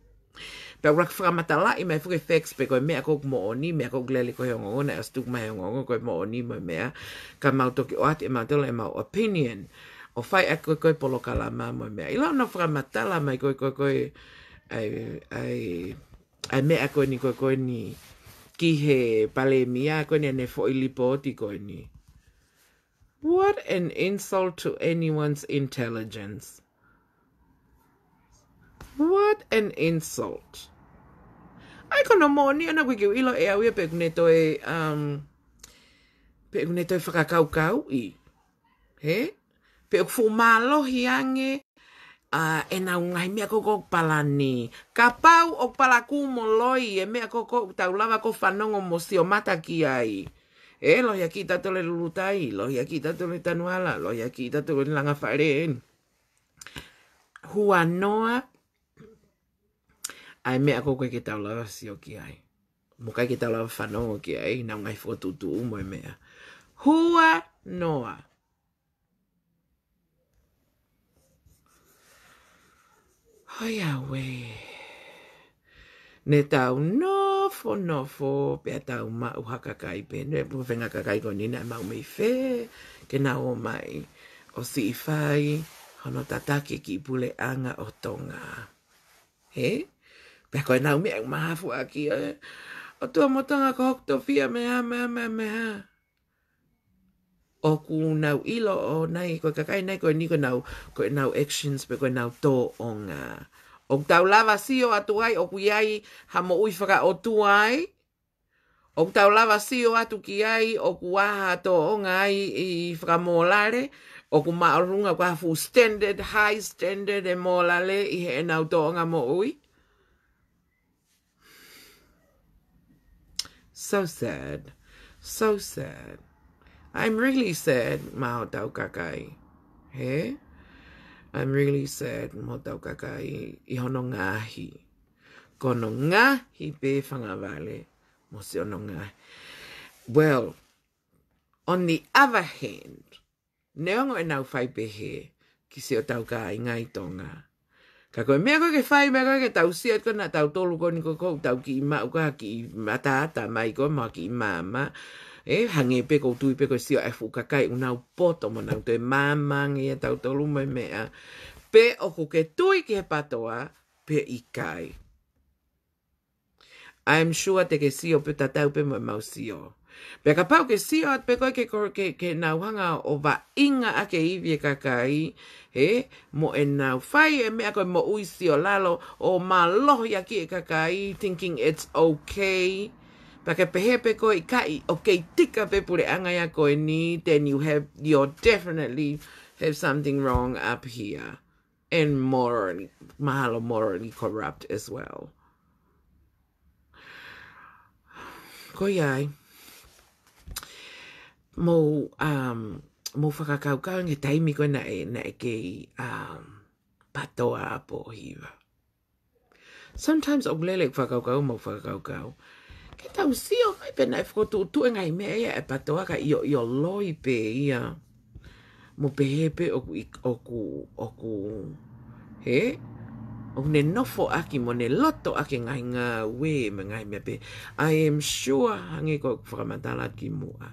Pea ʻoku lava ke fakamatalaʻi mai foki e facts pe ko e meʻa ʻoku moʻoni, meʻa ʻoku lele ko ē he ongoongo, naʻe ʻosi tuku mai he ongoongo ko e moʻoni mo e meʻa, ka mau toki ʻoatu ʻe mautolu ʻemau opinion. ʻO fai ʻaki ko ē ko e polokalama mo e meʻa. ʻIlo ʻenau fakamatala mai ko e, ko e, ko e, ʻa e, ʻa e, ʻa e meʻa ko eni ko e, ko eni ki he palēmia ko eni ʻene foʻi lipooti ko eni. What an insult to anyone's intelligence. What an insult. ʻAi ko hono moʻoni ʻana ʻoku ʻikai ke u ʻilo ʻe au ia pe ʻoku ne toe, um, pe ʻoku ne toe fakakaukauʻi. Hē? Pe ʻoku fuʻu mālohi ange, ʻa, ʻenau ngaahi meʻa ko ē ʻoku palani. Kapau ʻoku palakū mo loi e meʻa ko ē ʻoku tau lava ʻo fanongo mo sio mata ki ai. Ē, lohiakiʻi tautolu e Lulutai, lohiakiʻi tautolu e Tanuala, lohiakiʻi tautolu e Langafale. Huanoa ʻa e meʻa ko ē ʻoku ʻikai ke tau lava sio ki ai. Mo ʻikai ke tau lava fanongo ki ai, ʻenau ngaahi fokotuʻutuʻu mo e meʻa. Huanoa. Hoi ʻauē. Ne tau nofonofo, pea tau maʻu ha kakai pē, ne pu fenga kakai ko eni naʻa mau mei fē, ke nau ō mai ʻo siʻi fai hono tataki e kiʻi puleʻanga ʻo Tonga. Hē? Pea ko ʻenau meʻa ʻoku mahafu ʻaki, ē, ʻOtua mo Tonga ko hoku tofiʻa meʻa, meʻa, meʻa, meʻa. ʻOku nau ʻilo ʻo nai, ko e kakai nai ko eni ko ʻenau, ko ʻenau actions pe ko ʻenau tōʻonga. ʻOku tau lava sio atu ai, ʻoku ʻi ai ha moʻui fakaʻotua ai. ʻOku tau lava sio atu ki ai, ʻoku ʻi ai ha tōʻonga ai ʻi fakamōlale, ʻoku māʻolunga, ʻoku ʻi ai ha fuʻu standard, high standard e mōlale ʻi heʻenau tōʻonga moʻui. So sad. So sad. I'm really sad mo hotau kakai. Hē? I'm really sad mo hotau kakai ʻi hono ngaahi. Ko hono ngaahi pē fangavale mo siʻono ngaahi. Well, on the other hand, neongo ʻenau fai pehē ki siʻotau kāinga ʻi Tonga. Ka ko e meʻa ko ē ke fai, meʻa ko ē ke tau sio atu ko ē naʻa tautolu ko eni ko ē ʻoku tau kiʻi maʻu ko ē ha kiʻi mataʻata mai ko ē mo ha kiʻi maama. Ē, hangē pē ʻoku ou tui pē ko e sio ʻa e fuʻu kakai ʻoku nau poto mo nau toe maama ange ʻia tautolu mo e meʻa. Pe ʻoku ke tui ki he PATOA, pe ʻikai. I'm sure te ke sio pē tatau pē mo ʻemau sio. Pea kapau ke sio atu pē koe ke, ke, ke nau hanga ʻo vaʻinga ʻaki e ivi e kakai, hē, mo ʻenau fai e meʻa ko e moʻui sio lalo ʻo mālohi ʻaki e kakai, thinking it's okay. Pea ke pehē pē koe ʻikai, ʻoku kei tika pē puleʻanga ia ko eni, then you have, you're definitely have something wrong up here. And morally, mahalo morally corrupt as well. Ko ia ai. Mou, um, mou fakakaukau ange taimi ko ē naʻe, naʻe kei, um, PATOA ʻa Pōhiva. Sometimes ʻoku lele ʻeku fakakaukau, mou fakakaukau. Ke tau sio mai pe naʻe fokotuʻutuʻu e ngaahi meʻa ia ʻe PATOA ka ʻio, ʻio loi pē ia. Mo pehē pē ʻoku ʻi-, ʻoku, ʻoku, hē? ʻoku ne nofo ʻaki mo ne loto ʻaki e ngaahi ngāue mo e ngaahi meʻa pē. I am sure, hangē ko ʻeku fakamatala ki muʻa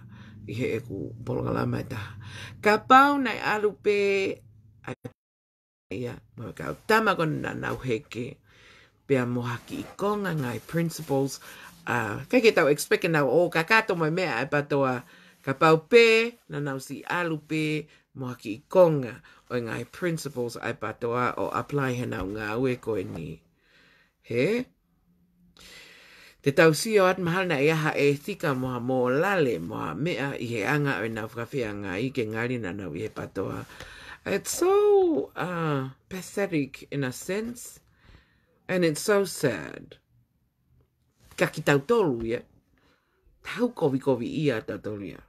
ʻi heʻeku polokalama ʻe taha, kapau naʻe ʻalu pē ʻa ia mo e kau tama ko ē naʻa nau heke pea mo ha kiʻi konga ngaahi principles, ʻa, ʻikai ke tau expect ke nau ō kakato mo e meʻa ʻa e PTOA, kapau pē naʻa nau siʻi ʻalu pē mo ha kiʻi konga ʻo e ngaahi principles ʻa e PTOA ʻo apply heʻenau ngāue ko eni. Hē? Te tau sio atu mahalo naʻe ʻi ai ha ʻētika mo ha mōlale mo ha meʻa ʻi he anga ʻo ʻenau fakafeangai ke ngali naʻa nau ʻi he PTOA. It's so, uh, pathetic in a sense, and it's so sad. Ka kitautolu ia, tau kovikoviʻia tautolu ia.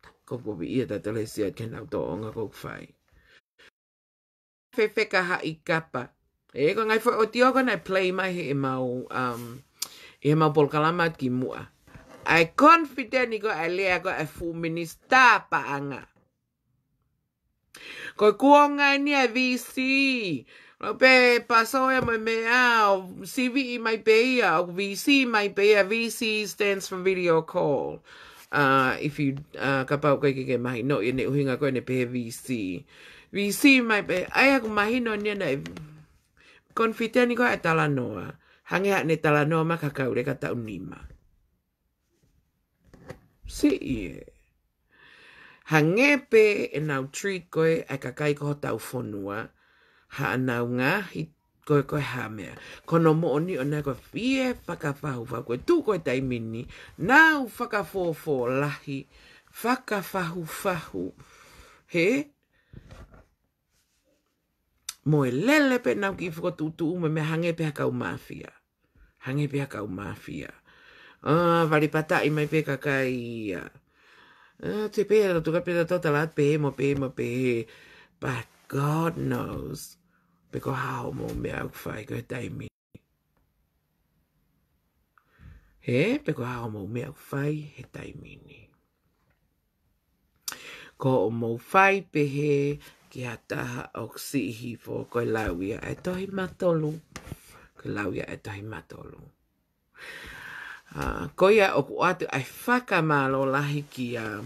Tau kovikoviʻia tautolu he sio ki heʻenau tōʻonga ʻoku fai. Fefeka haʻi kapa. ʻE, ko e ngaahi foʻi ʻōtiō ko ē naʻe play mai heʻemau, um, ʻi heʻemau polokalama ki muʻa. ʻA e confident ko ē ʻa e lea ko ē ʻa e fuʻu minisitā paʻanga. Ko e kuonga eni ʻa e V C. Lo pe paso e mo e meʻa, ʻo siviʻi mai pē ia, ʻoku V C mai pē ia, V C stands for video call. Uh, if you, uh, kapau ʻoku ʻikai ke ke mahinoʻi ʻene ʻuhinga ko ē ʻene pehē V C. V C mai pē, ʻa ia ʻoku mahino eni naʻe confident ko ē ʻa e talanoa. Hangē haʻane talanoa mai ki ha kau leka taʻu nima. Siʻi ē. Hangē pē ʻenau treat ko ē ʻa e kakai ko hotau fonua, haʻanau ngaahi ko ē ko e hā meʻa. Ko hono moʻoni ʻoku nau fie fakafahufahu, ko e tuʻu ko ē taimi ni, nau fakafofolahi, fakafahufahu. Hē? Mo e lele pē ʻenau kiʻi fokotuʻutuʻu mo e meʻa hangē pē ha kau māfia. Hangē pē ha kau māfia. ʻA, vale pataʻi mai pē kakai ia. ʻA, te pē ʻa tuka pē ʻa totala pē mo pē mo pē. But God knows. Pe ko e hā hoʻomou meʻa ʻoku fai ko e taimi. Hē, pe ko e hā hoʻomou meʻa ʻoku fai he taimi ni. Ko hoʻomou fai pehē ki ha taha ʻoku siʻi hifo, ko e lau ia ʻa e Tohi Matolu. Ko e lau ia ʻa e Tohi Matolu. ʻA, ko ia ʻoku ʻoatu ai e fakamālō lahi kia,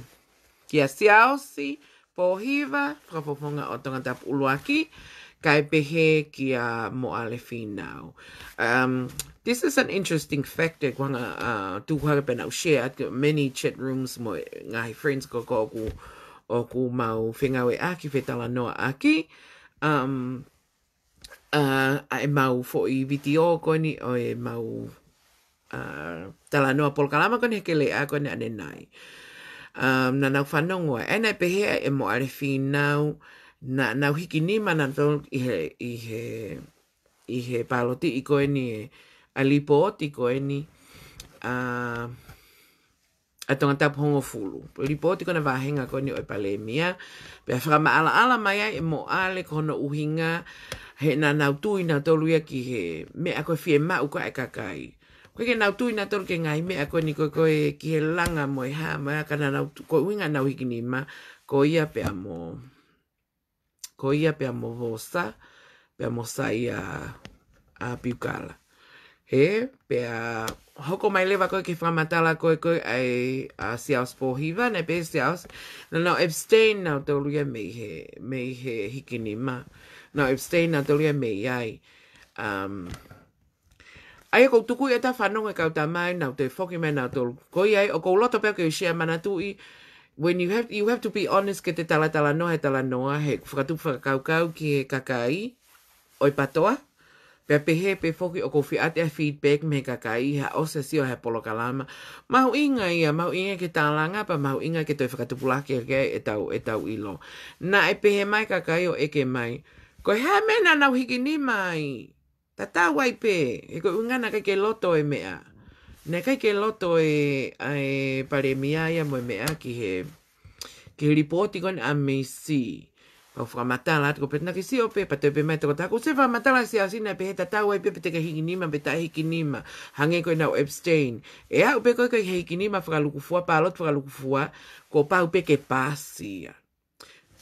kia Siaosi Pōhiva, fakafofonga ʻo Tongatapu ʻUluaki, kae pehē kia Moʻale Fīnau. Um, this is an interesting fact, ʻe kuanga, uh, tuku hake pē naʻa ku share atu many chat rooms mo e ngaahi friends ko ē ʻoku, ʻoku mau fengāueʻaki, fetalanoaʻaki. Um, uh, ʻa ʻemau foʻi vitiō ko eni ʻo ʻemau, uh, talanoa polokalama ko eni he keleʻa ko eni ʻanenai. Um, naʻa nau fanongo ai, ʻa ia naʻe pehē ai ʻe Moʻale Fīnau, naʻa nau hiki nima nautolu ʻi he, ʻi he, ʻi he pāloti ko eni ē, ʻa e lipooti ko eni, uh, ʻa Tongatapu hongofulu. Lipooti ko ena vāhenga ko eni ʻo e Palēmia. Pea fakamaʻalaʻala mai ai ʻe Moʻale ko hono ʻuhinga he naʻa nau tui nautolu ia ki he meʻa ko e fiemaʻu ko ē ʻa e kakai. ʻOku ʻikai ke nau tui nautolu ki he ngaahi meʻa ko eni ko ē, ko ē ki he langa mo e hā, mo e hā, ka naʻa nau tu-, ko e ʻuhinga ʻenau hiki nima, ko ia pea mo ko ia pea mo Vosa, pea mo Saia, ʻa, Piukala. Hē, pea hoko mai leva ko ē ki he fakamatala ko ē ko ē ʻa e, ʻa Siaosi Pōhiva, naʻe pehē ʻe Siaosi, naʻa nau abstain nautolu ia mei he, mei he hiki nima. Naʻa nau abstain nautolu ia mei ai. Um, ʻA ia ʻoku ou tuku ia ʻo fanongo e kau tama ʻenau toe foki mai nautolu. Ko ia ai, ʻoku ou loto pē ke u share, manatuʻi, when you have, you have to be honest ke te talatalanoa he talanoa, he fakatupu fakakaukau ki he kakai ʻo e PTOA. Pea pehē pē foki ʻoku ou fie ʻoatu e feedback mei he kakai, ha ʻosi e sio he polokalama. Mahuʻinga ia, mahuʻinga ke tālanga, pea mahuʻinga ke toe fakatupulaki ʻaki ʻetau, ʻetau ʻilo. Naʻe pehē mai e kakai ʻo ʻeke mai, ko e hā e meʻa naʻa nau hiki nima ai? Tatau ai pē, he ko e ʻuhinga naʻe ʻikai ke loto e meʻa. Naʻe ʻikai ke loto e, ʻa e Palēmia ia mo e meʻa ki he, ki he lipooti ko ena ʻa Misi. Pea u fakamatala atu ko ē pē naʻa ke sio pē, pea toe pehē mai e tokotaha, ko e fakamatala ʻa Siaosi naʻe pehē tatau ai pē pe te ke hiki nima pe taʻe hiki nima. Hangē ko ʻenau abstain. ʻE aʻu pē ko ē ki he hiki nima fakalūkufua, pāloti fakalūkufua, kuo pau pē ke paasi ia.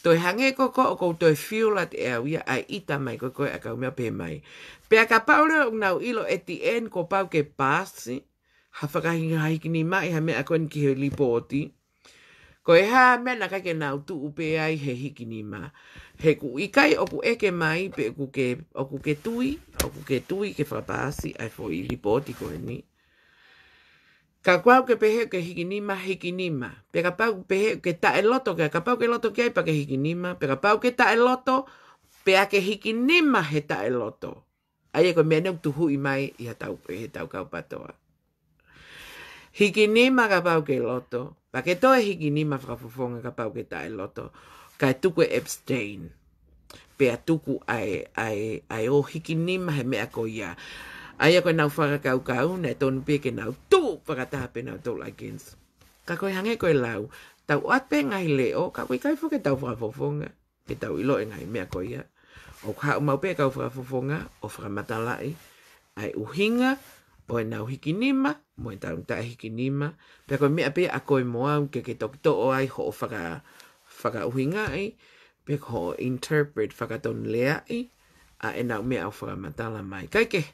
Toe hangē ko ē ʻoku ou toe feel atu ʻe au ia ʻa e ʻita mai ko ē ʻa e kau meʻa pehē mai. Pea kapau leva ʻoku nau ʻilo at the end kuo pau ke paasi ha fakahinga hiki nima ʻi ha meʻa ko eni ki he lipooti. Ko e hā e meʻa naʻe ʻikai ke nau tuʻu pē ai he hiki nima. He ʻoku ʻikai ʻoku ʻeke mai pe ʻoku ke, ʻoku ke tui, ʻoku ke tui ke fakapaasi ʻa e foʻi lipooti ko eni. Kapau ʻoku ke pehē ʻoku ke hiki nima, hiki nima. Pea kapau ʻoku ke pehē ʻoku ke taʻeloto ki ai, kapau ʻoku ke loto ki ai pea ke hiki nima, pea kapau ʻoku ke taʻeloto, pea ke hiki nima he taʻeloto. ʻA ia ko e meʻa naʻe tuhuʻi mai ʻe he tau, ʻe he tau kau PATOA. Hiki nima kapau ʻoku ke loto, pea ke toe hiki nima fakafofonga kapau ʻoku ke taʻeloto, kae tuku e abstain. Pea tuku ʻa e, ʻa e, ʻa e ʻo hiki nima he meʻa ko ia. ʻA ia ko ʻenau fakakaukau, naʻe tonu pē ke nau tuʻu fakataha pē nautolu against. Ka ko e hangē ko e lau, tau ʻoatu pē ngaahi leʻo, ka ʻoku ʻikai foki ke tau fakafofonga, ke tau ʻilo e ngaahi meʻa ko ia. ʻOku haʻu maʻu pē kau fakafofonga ʻo fakamatalaʻi ʻa e ʻuhinga ʻo ʻenau hiki nima, mo ʻetau taʻe hiki nima. Pea ko e meʻa pē ʻa koe mo au ke ke toki toʻo ai hoʻo faka, fakaʻuhingaʻi, pe ko hoʻo interpret fakatonuleaʻi ʻa ʻenau meʻa ʻoku fakamatala mai. Kae kehe,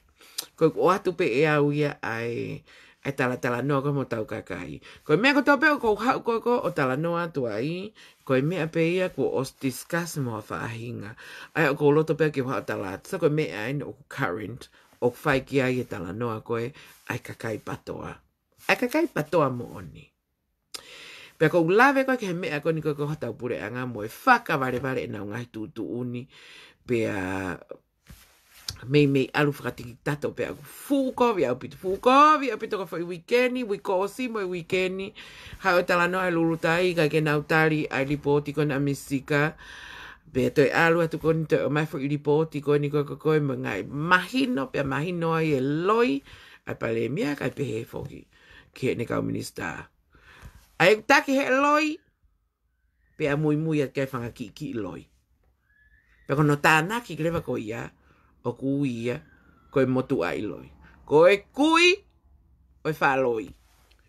ko ʻeku ʻoatu pē ʻe au ia ʻa e, ʻa e talatalanoa ko ē mo hotau kakai. Ko e meʻa kotoa pē ʻoku ou haʻu ko ē ʻo talanoa atu ai, ko e meʻa pē ia kuo ʻosi discuss mo ha faʻahinga. ʻA ia ʻoku ou loto pē ke u haʻu ʻo tala atu. So ko e meʻa eni ʻoku current, ʻoku fai ki ai e talanoa ko ē ʻa e kakai PATOA. ʻA e kakai PATOA moʻoni. Pea ʻoku ou lave ko ē ki he meʻa ko eni ko ē ko hotau puleʻanga mo e fakavalevale ʻenau ngaahi tuʻutuʻuni. Pea meimei ʻalu fakatikitato pea ʻoku fuʻu kovi ʻaupito, fuʻu kovi ʻaupito ko e foʻi uike ni, uike ʻosi mo e uike ni. Haʻu e talanoa ʻa e Lulutai, ʻikai ke nau tali ʻa e lipooti ko ena ʻa Misi Sika. Pea toe ʻalu atu ko eni toe ʻomai foʻi lipooti ko eni ko ē ko ē mo e ngaahi mahino, pea mahino ai e loi ʻa e palēmia, kae pehē foki ki heʻene kau minisitā. ʻA ia ʻoku taki he loi, pea muimui atu ki ai e fanga kiʻi kiʻi loi. Pea ko hono tānaki leva ko ia, ʻoku ui ia ko e motuʻaʻi loi. Ko e kui ʻo e faʻa loi.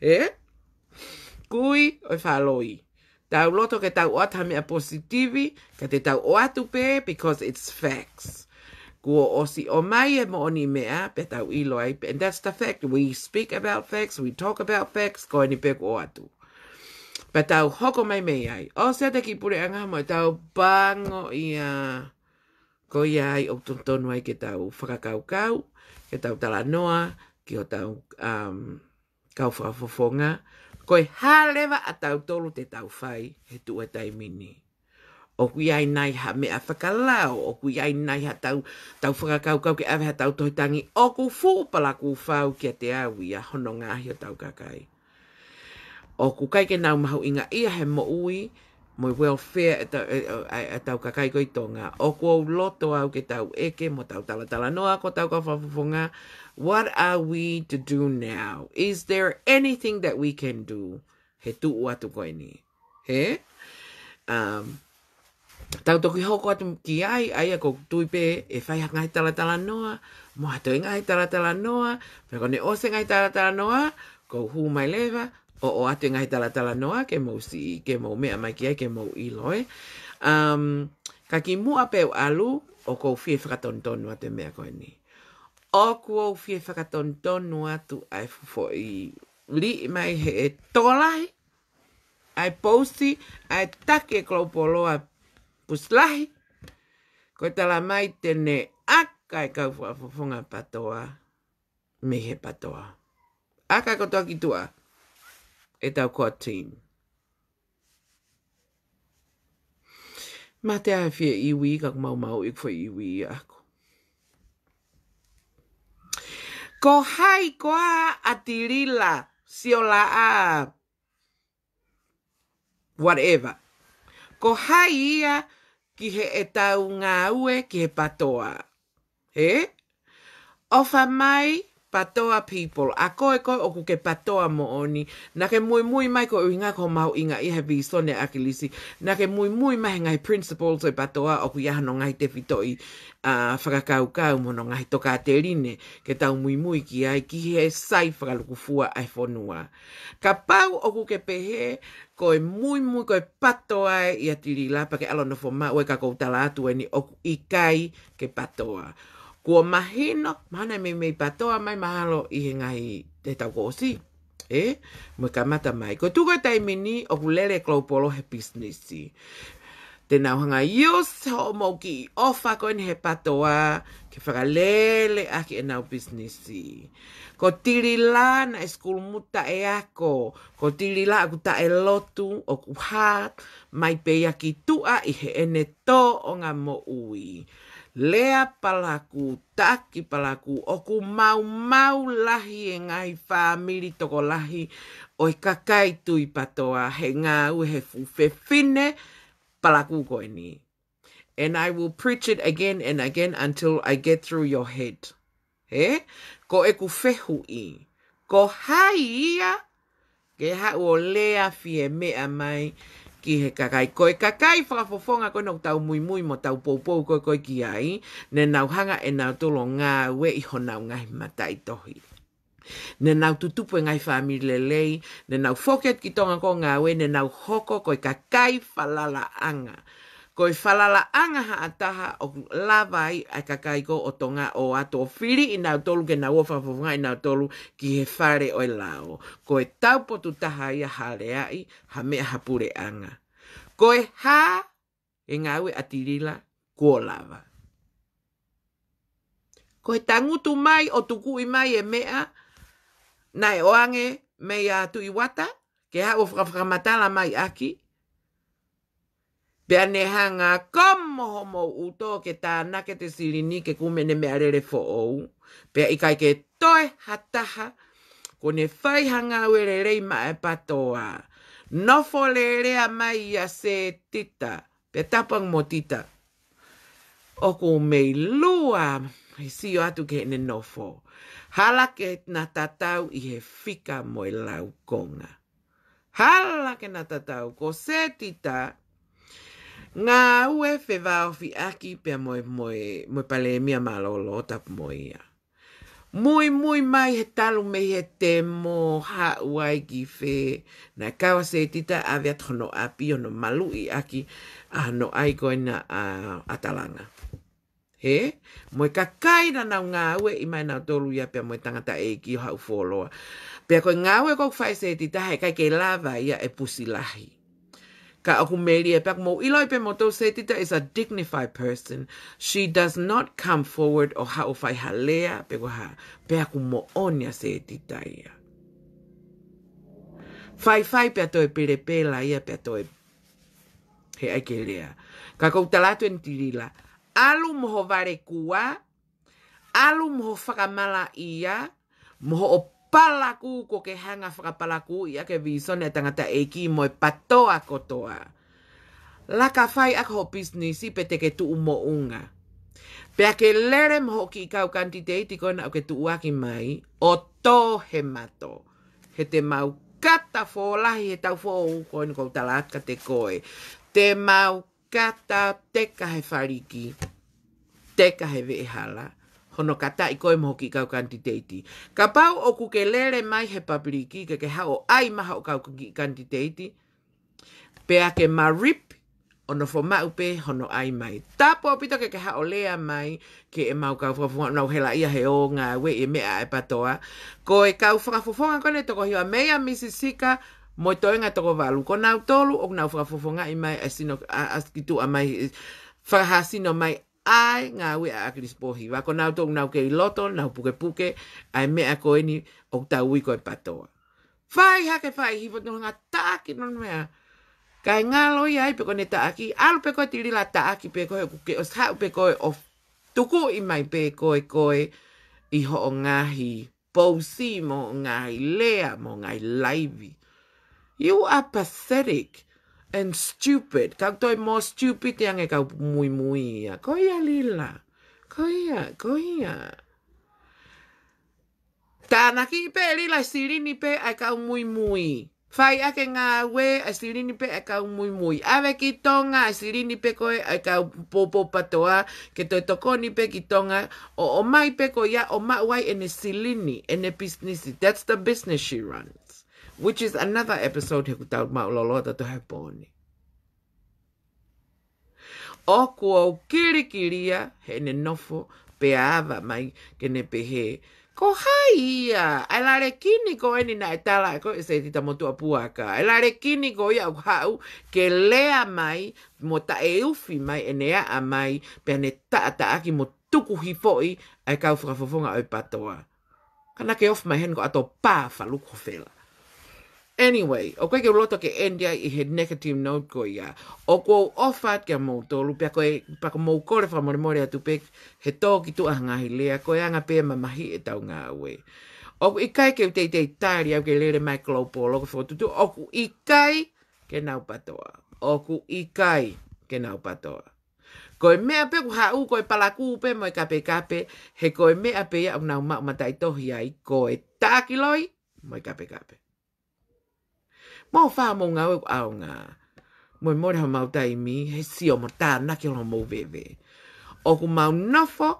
Ē? Kui ʻo e faʻa loi. Tau loto ke tau ʻoatu ha meʻa positivi, ka te tau ʻoatu pē because it's facts. Kuo ʻosi ʻomai e moʻoni meʻa, pea tau ʻilo ai pē. And that's the fact. We speak about facts, we talk about facts, ko eni pē ʻoku ʻoatu. Pea tau hoko mai mei ai. ʻOsi ʻa e kiʻi puleʻanga mo ʻetau pango ia. Ko ia ai ʻoku totonu ai ke tau fakakaukau, ke tau talanoa ki hotau, um, kau fakafofonga. Ko e hā leva ʻa tautolu te tau fai he tuʻu e taimi ni. ʻOku ʻi ai nai ha meʻa fakalao, ʻoku ʻi ai nai ha tau, tau fakakaukau ke ʻave ha tau tohi tangi, ʻoku fuʻu palakū fau kiate au ia hono ngaohi hotau kakai. ʻOku ʻikai ke nau mahuʻingaʻia he moʻui, mo e welfare ʻetau, e, e, e, ʻetau kakai ko ē ʻi Tonga. ʻOku ou loto au ke tau ʻeke mo tau talatalanoa ko hotau kau fakafofonga, what are we to do now? Is there anything that we can do? He tuʻu atu ko eni. He? Um, tau toki hoko atu ki ai, ʻa ia ʻoku ou tui pē ʻe fai ha ngaahi talatalanoa, mo ha toe ngaahi talatalanoa, pea ko ʻene ʻosi e ngaahi talatalanoa, ʻoku ou hū mai leva, ʻo ʻoatu e ngaahi talatalanoa, ke mou siʻi, ke mou meʻa mai ki ai, ke mou ʻilo ē. Um, ka kimuʻa pē ʻoku ou ʻalu, ʻoku ou fie fakatonutonu atu e meʻa ko eni. ʻOku ou fie fakatonutonu atu ʻa e foʻi liʻi mai he ʻe tokolahi, ʻa e post, ʻa e taki e Global Law ʻa Pusi Lahi, ko e tala mai te ne ʻaka e kau fakafofonga PATOA mei he PATOA. ʻAka kotoa ki tuʻa ʻetau core team. Mate ʻa e fie iwi ka ʻoku maumauʻi ʻeku foʻi iwi ʻaʻaku. Ko hai koā ʻa Tilila, Siolaʻa, whatever. Ko hai ia ki heʻetau ngāue ki he PATOA. He? ʻOfa mai, patoa people, ʻa koe ko ē ʻoku ke patoa moʻoni, naʻa ke muimui mai koeʻuhinga ko e mahuʻinga ia he visone ʻa ʻAkilisi, naʻa ke muimui mai he ngaahi principles ʻo e patoa ʻoku ʻi ai hono ngaahi tefitoʻi, ʻa, fakakaukau mo hono ngaahi tokāteline ke tau muimui ki ai ki he sai fakalukufua ʻa e fonua. Kapau ʻoku ke pehē ko e muimui, ko e patoa ʻia Tilila pea ke ʻalu ʻo nofo maʻu ai, ka ʻoku ou tala atu eni ʻoku ʻikai ke patoa. Kuo mahino, mahalo naʻe meimei patoa mai mahalo ʻi he ngaahi, he taʻu kuo ʻosi, ē? Mo e kamata mai. Ko e tuʻu ko ē taimi ni ʻoku lele Global he pisinisi. Te nau hanga ʻo use hoʻomou kiʻi ʻofa ko eni he patoa ke fakalele ʻaki ʻenau pisinisi. Ko Tilila naʻe sikulumu taʻeako, ko Tilila ʻoku taʻelotu, ʻoku hā mai pē ia ki tuʻa ʻi heʻene tōʻonga moʻui. Lea palakū, taki palakū, ʻoku maumau lahi e ngaahi fāmili tokolahi ʻo e kakai tui patoa he ngāue he fuʻu fefine palakū ko eni. And I will preach it again and again until I get through your head. Ē? Ko ʻeku fehuʻi, ko hai ia ke haʻu ʻo lea fie meʻa mai ki he kakai? Ko e kakai fakafofonga ko ē ʻoku tau muimui mo tau poupou ko ē ko ē ki ai, ne nau hanga ʻe nautolu ʻo ngāueʻi honau ngaahi mataʻitohi. Ne nau tutupu e ngaahi fāmili lelei, ne nau foki atu ki Tonga ko ē ʻo ngāue, ne nau hoko ko e kakai falalaʻanga. Ko e falalaʻanga ha taha ʻoku lava ai ʻa e kakai ko ē ʻo Tonga ʻo ʻoatu ʻo fili ʻi nautolu ke nau ō ʻo fakafofongaʻi nautolu ki he fale ʻo e lao. Ko e taupotu taha ia ha leaʻi, ha meʻa ha puleʻanga. Ko e hā e ngāue ʻa Tilila kuo lava? Ko e tangutu mai ʻo tukuʻi mai e meʻa naʻe ʻoange meia Tuʻi Uata ke haʻu ʻo fakafakamatala mai ʻaki. Pea ne hanga ko mo hoʻomou ʻuto ke tānaki ʻete silini ke kumi ʻene meʻalele foʻou. Pea ʻikai ke toe ha taha kuo ne fai ha ngāue lelei maʻa e patoa. Nofo lelea mai ia Setita, pea tapu ange mo Tita. ʻOku mei lua he sio atu ki heʻene nofo. Hala ke na tatau ʻi he fika mo e laukonga. Hala ke na tatau. Ko Setita, ngāue fevaofiʻaki pea mo e, mo e, mo e Palēmia mālōlō, tapu mo ia. Muimui mai he talu mei he temo, haʻu ai ki fē, naʻe kau ʻa Setita ʻave atu hono ʻapi ʻo ne maluʻi ʻaki ʻa hono ʻai ko ena ʻa, ʻa Talanga. Ē? Mo e kakai naʻa nau ngāueʻi mai nautolu ia pea mo e tangataʻeiki ʻo haʻu fuoloa. Pea ko e ngāue ko ē ʻoku fai ʻe Setita, heʻikai ke lava ia ʻe pusi lahi. Ka ʻoku melie, pea ʻoku mou ʻiloʻi pē moutolu, Setita is a dignified person. She does not come forward ʻo haʻu ʻo fai ha lea pe ko e hā. Pea ʻoku moʻoni ʻa Setita ia. Faifai pea toe pelepela ia pea toe, heʻikai ke lea. Ka ʻoku ou tala atu eni Tilila, ʻalu mo ho valekua, ʻalu mo ho fakamalaʻia, mo hoʻo palakū kuo ke hanga ʻo fakapalakūʻi ʻaki e visone ʻa e tangataʻeiki mo e patoa kotoa. Laka fai ʻaki hoʻo pisinisi pea te ke tuʻu moʻunga. Pea ke lele mo hoʻo kiʻi kau kanititeiti ko ena ʻoku ke tuʻuaki mai ʻo tō he mato. He te mau kata fōlahi he taʻu foʻou ko eni, ʻoku ou tala atu kiate koe. Te mau kata, teka he faliki, teka he veʻehala, hono kataʻi koe mo ho kiʻi kau kanititeiti. Kapau ʻoku ke lele mai he pāpiliki ke ke haʻu ʻo ʻai mai hoʻo kau kiʻi kanititeiti, pea ke maripi ʻo nofo maʻu pē hono ʻai mai. Tapu ʻaupito ke ke haʻu ʻo lea mai ki heʻemau kau fakafofonga, nau hela ia he ō ngāueʻi e meʻa ʻa e patoa. Ko e kau fakafofonga ko eni ʻe toko hiva, meia Misi Sika mo e toenga ʻe toko valu. Ko nautolu ʻoku nau fakafofongaʻi mai ʻa e sino, ʻa, ʻa e kituʻa mai, fakahāsino mai ʻa e ngāue ʻa ʻAkilisi Pōhiva. Ko nautolu ʻoku nau kei loto, nau pukepuke ʻa e meʻa ko eni ʻoku tau ui ko e patoa. Fai hake, fai hifo, nau hanga ʻo taʻaki hono meʻa. Kae ngalo ia ai pe ko ʻene taʻaki, ʻalu pē koe Tilila, taʻaki pē koe, ʻoku ke ʻosi haʻu pē koe ʻo tukuʻi mai pē koe, koe ʻi hoʻo ngaahi pousi mo hoʻo ngaahi lea mo hoʻo ngaahi laivi. You are pathetic and stupid. Kau toe more stupid ange kau muimui ia. Ko ia Lila. Ko ia, ko ia. Tānaki pē ʻe Lila ʻa e silini pē ʻa e kau muimui. Fai ʻaki e ngāue ʻa e silini pē ʻa e kau muimui. ʻAve ki Tonga ʻa e silini pē ko ē ʻa e kau poupou PTOA, ke toe tokoni pē ki Tonga, ʻo ʻomai pē ko ia ʻo maʻu ai ʻene silini, ʻene pisinisi. That's the business she runs. Which is another episode he ʻoku tau maʻulōlō atu he pō ni. ʻOku ou kilikilia heʻene nofo pea ava mai ke ne pehē, ko hai ia ʻa e lalekini ko eni naʻe tala ko ē ʻe Setita Motuʻapuaka? ʻA e lalekini ko ia ʻoku haʻu ke lea mai mo taʻeufi mai ʻene ʻaʻa mai, pea ne taʻataʻaki mo tuku hifoʻi ʻa e kau fakafofonga ʻo e PTOA. Ka naʻa ke ofi mai heni ko ʻato pā faluku fela. Anyway, ʻoku ʻikai ke u loto ke end ai ʻi he negative note ko ia. ʻOku ou ʻofa atu kia moutolu, pea ko e, pea ko mou kole fakamolemole atu pē he tō ki tuʻa ha ngaahi lea, ko e anga pē mamahi ʻetau ngāue. ʻOku ʻikai ke u teitei tali au ke lele mai Global ʻo ke fokotuʻutuʻu, ʻoku ʻikai ke nau PTOA. ʻOku ʻikai ke nau PTOA. Ko e meʻa pē ʻoku haʻu ko e palakū pē mo e kapekape, he ko e meʻa pē ia ʻoku nau maʻu mataʻitohi ai, ko e taʻaki loi mo e kapekape. Mou fai homou ngāue ʻaonga. Mou mole homou taimi he sio mo tānaki homou veve. ʻOku mau nofo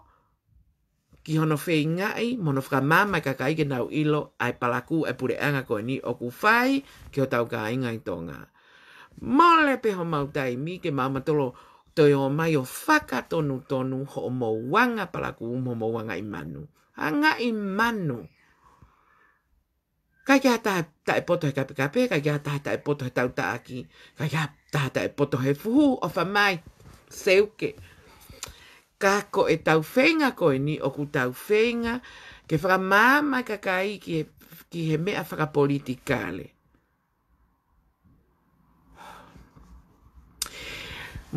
ki hono feingaʻi mo hono fakamaama e kakai ke nau ʻilo ʻa e palakū ʻa e puleʻanga ko eni ʻoku fai ki hotau kāinga ʻi Tonga. Mole pē homau taimi ke mau mātuʻaki toe ō mai ʻo fakatonutonu hoʻomou anga palakū mo hoʻomou anga ʻi manu. Anga ʻi manu. ʻIkai ke ʻi ai ha taha taʻepoto he kapekape, ʻikai ke ʻi ai ha taha taʻepoto he tautaʻaki, ʻikai ke ʻi ai ha taha taʻepoto he fuhu, ʻofa mai, seuke. Ka ko ʻetau feinga ko eni ʻoku tau feinga ke fakamaama e kakai ki he, ki he meʻa fakapolitikale.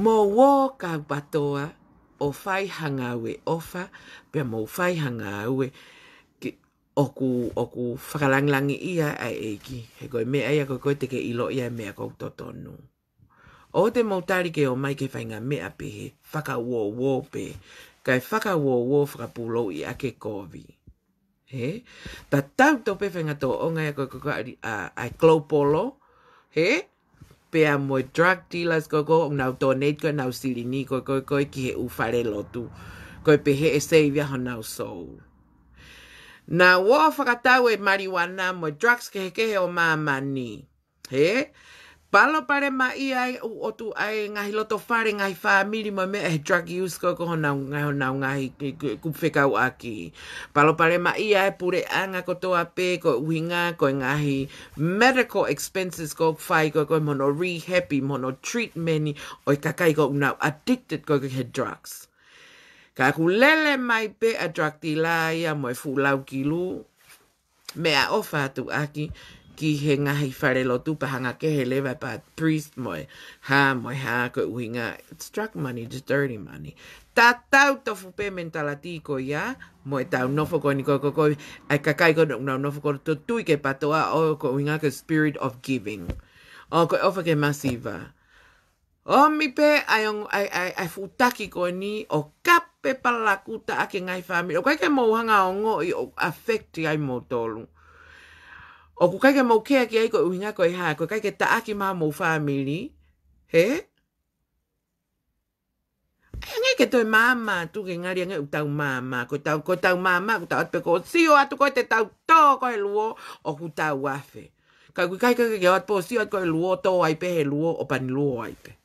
Mou ō kau PTOA ʻo fai ha ngāue ʻofa, pea mou fai ha ngāue ke ʻoku, ʻoku fakalangilangiʻia ʻa e ʻEiki. He ko e meʻa ia ko ē te ke ʻilo ia e meʻa ʻoku totonu. ʻOua te mou tali ke ō mai ke fai ha meʻa pehē, fakauouo pē. Kae fakauouo fakapūlouʻi ʻa e kovi. He? Tatau tofu pē faʻahinga tōʻonga ia ko ē ko ē ʻa, ʻa, ʻa e Global, he? Pea mo e drug dealers ko ē ko ē, nau donate ko ē ʻenau silini ko ē ko ē ki he ʻū fale lotu. Ko e pehē ʻe save ia honau soul. Nau ō fakatau e marijuana mo e drugs kehekehe ʻo māmani. He? Palopalemaʻia ai ʻū ʻotu ʻa e ngaahi loto fale, ngaahi fāmili mo e meʻa he drug use ko ē ko ē honau, ngaahi, honau ngaahi ki, ki, kupu fekauʻaki. Palopalemaʻia e puleʻanga kotoa pē ko e ʻuhinga ko e ngaahi medical expenses ko ē ʻoku fai ko ē ko ē mo hono rehab mo hono treatment ʻo e kakai ko ē ʻoku nau addicted ko ē ko ē he drugs. Ka ʻoku lele mai pē ʻa e drug dealer ia mo e fuʻu lau kilu, meʻaʻofa atu ʻaki ki he ngaahi fale lotu pea hanga kehe leva pē ʻa e priest mo e hā mo e hā ko e ʻuhinga, it's drug money, it's dirty money. Tatau tofu pē mentality ko ia mo ʻetau nofo ko eni ko ē ko ē ko ē, ʻa e kakai ko ē ʻoku nau nofo ko ē ʻo tui ki he PTOA ʻo ko e ʻuhinga ko e spirit of giving. ʻO ko e ʻofa ki he masiva. ʻOmi pē ʻa e ongo, ʻa e, ʻa e, ʻa e fuʻu taki ko eni ʻo kape palakū taʻaki e ngaahi fāmili. ʻOku ʻikai ke mou hanga ʻo ongoʻi ʻoku affect ai moutolu. ʻOku ʻikai ke mou kea ki ai ko e ʻuhinga ko e hā, ʻoku ʻikai ke taʻaki mai homou fāmili. He? ʻE ʻikai ke toe māmā atu ke ngali ange ʻoku tau māmā. Ko ʻetau, ko ʻetau māmā, ʻoku tau ʻatu pē ko e sio atu ko ē te tau tō ko ē he luo ʻoku tau afe. Ka ʻoku ʻikai ke, ke ʻoatu pē ʻo sio atu ko ē he luo, tō ai pē he luo, ʻo pani luo ai pē.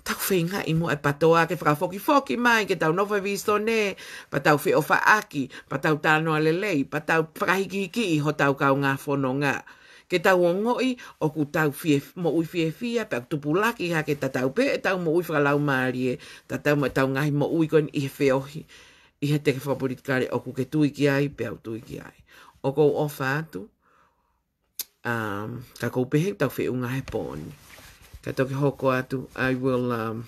Tau feingaʻi muʻa e PTOA ke fakafokifoki mai, ke tau nofo he vīsone, pea tau feʻofaʻaki, pea tau talanoa lelei, pea tau fakahikihikiʻi hotau kaungā fononga. Ke tau ongoʻi ʻoku tau fie, moʻui fiefia, pea tupulaki hake tatau pē ʻetau moʻui fakalaumālie, tatau mo ʻetau ngaahi moʻui ko eni ʻi he feohi, ʻi he teke fakapolitikale ʻoku ke tui ki ai, pea u tui ki ai. ʻOku ou ʻofa atu, um, ka ʻoku ou pehē ʻoku tau feʻunga he pō ni. Ka toki hoko atu, I will, um,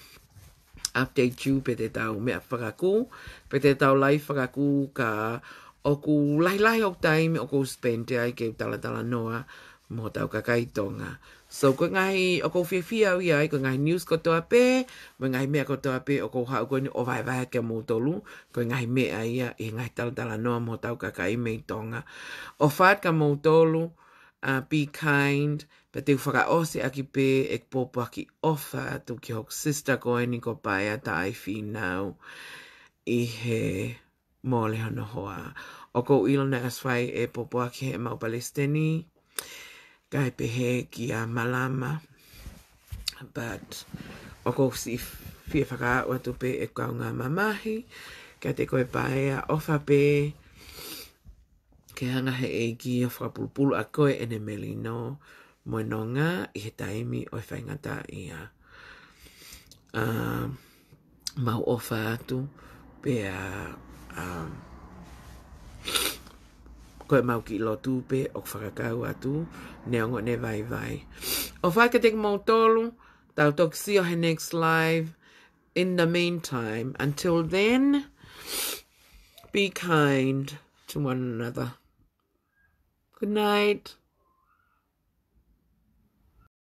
update you pe te tau meʻa fakakū, pe te tau live fakakū, ka ʻoku lahilahi hoku taimi ʻoku ou spend ai ke u talatalanoa mo hotau kakai Tonga. So, ko e ngaahi ʻoku ou fiefia au ia ai, ko e ngaahi news kotoa pē, mo e ngaahi meʻa kotoa pē ʻoku ou haʻu ko eni ʻo vahevahe kia moutolu, ko e ngaahi meʻa ia ʻi he ngaahi talatalanoa mo hotau kakai mei Tonga. ʻOfa atu kia moutolu, uh, be kind, pea te u fakaʻosi ʻaki pē ʻeku pōpoaki ʻofa atu ki hoku sister ko eni ko Paea Taʻai Fīnau ʻi he mole hono hoa. ʻOku ou ʻilo naʻe ʻosi fai e pōpoaki heʻemau palesiteni, kae pehē kia Malama. But ʻoku ou siʻi fie fakaaʻu atu pē ʻeku kaungā mamahi kiate koe Paea, ʻofa pē ke hanga he ʻEiki ʻo fakapulupulu ʻa koe ʻene melino mo e nonga ʻi he taimi ʻo e faingataʻaʻia. Um, mau ʻofa atu, pea, um, ko ʻemau kiʻi lotu pē ʻoku fakakau atu, neongo ʻene vaivai. ʻOfa atu kiate kimoutolu, tau toki sio he next live. In the meantime, until then, be kind to one another. Good night.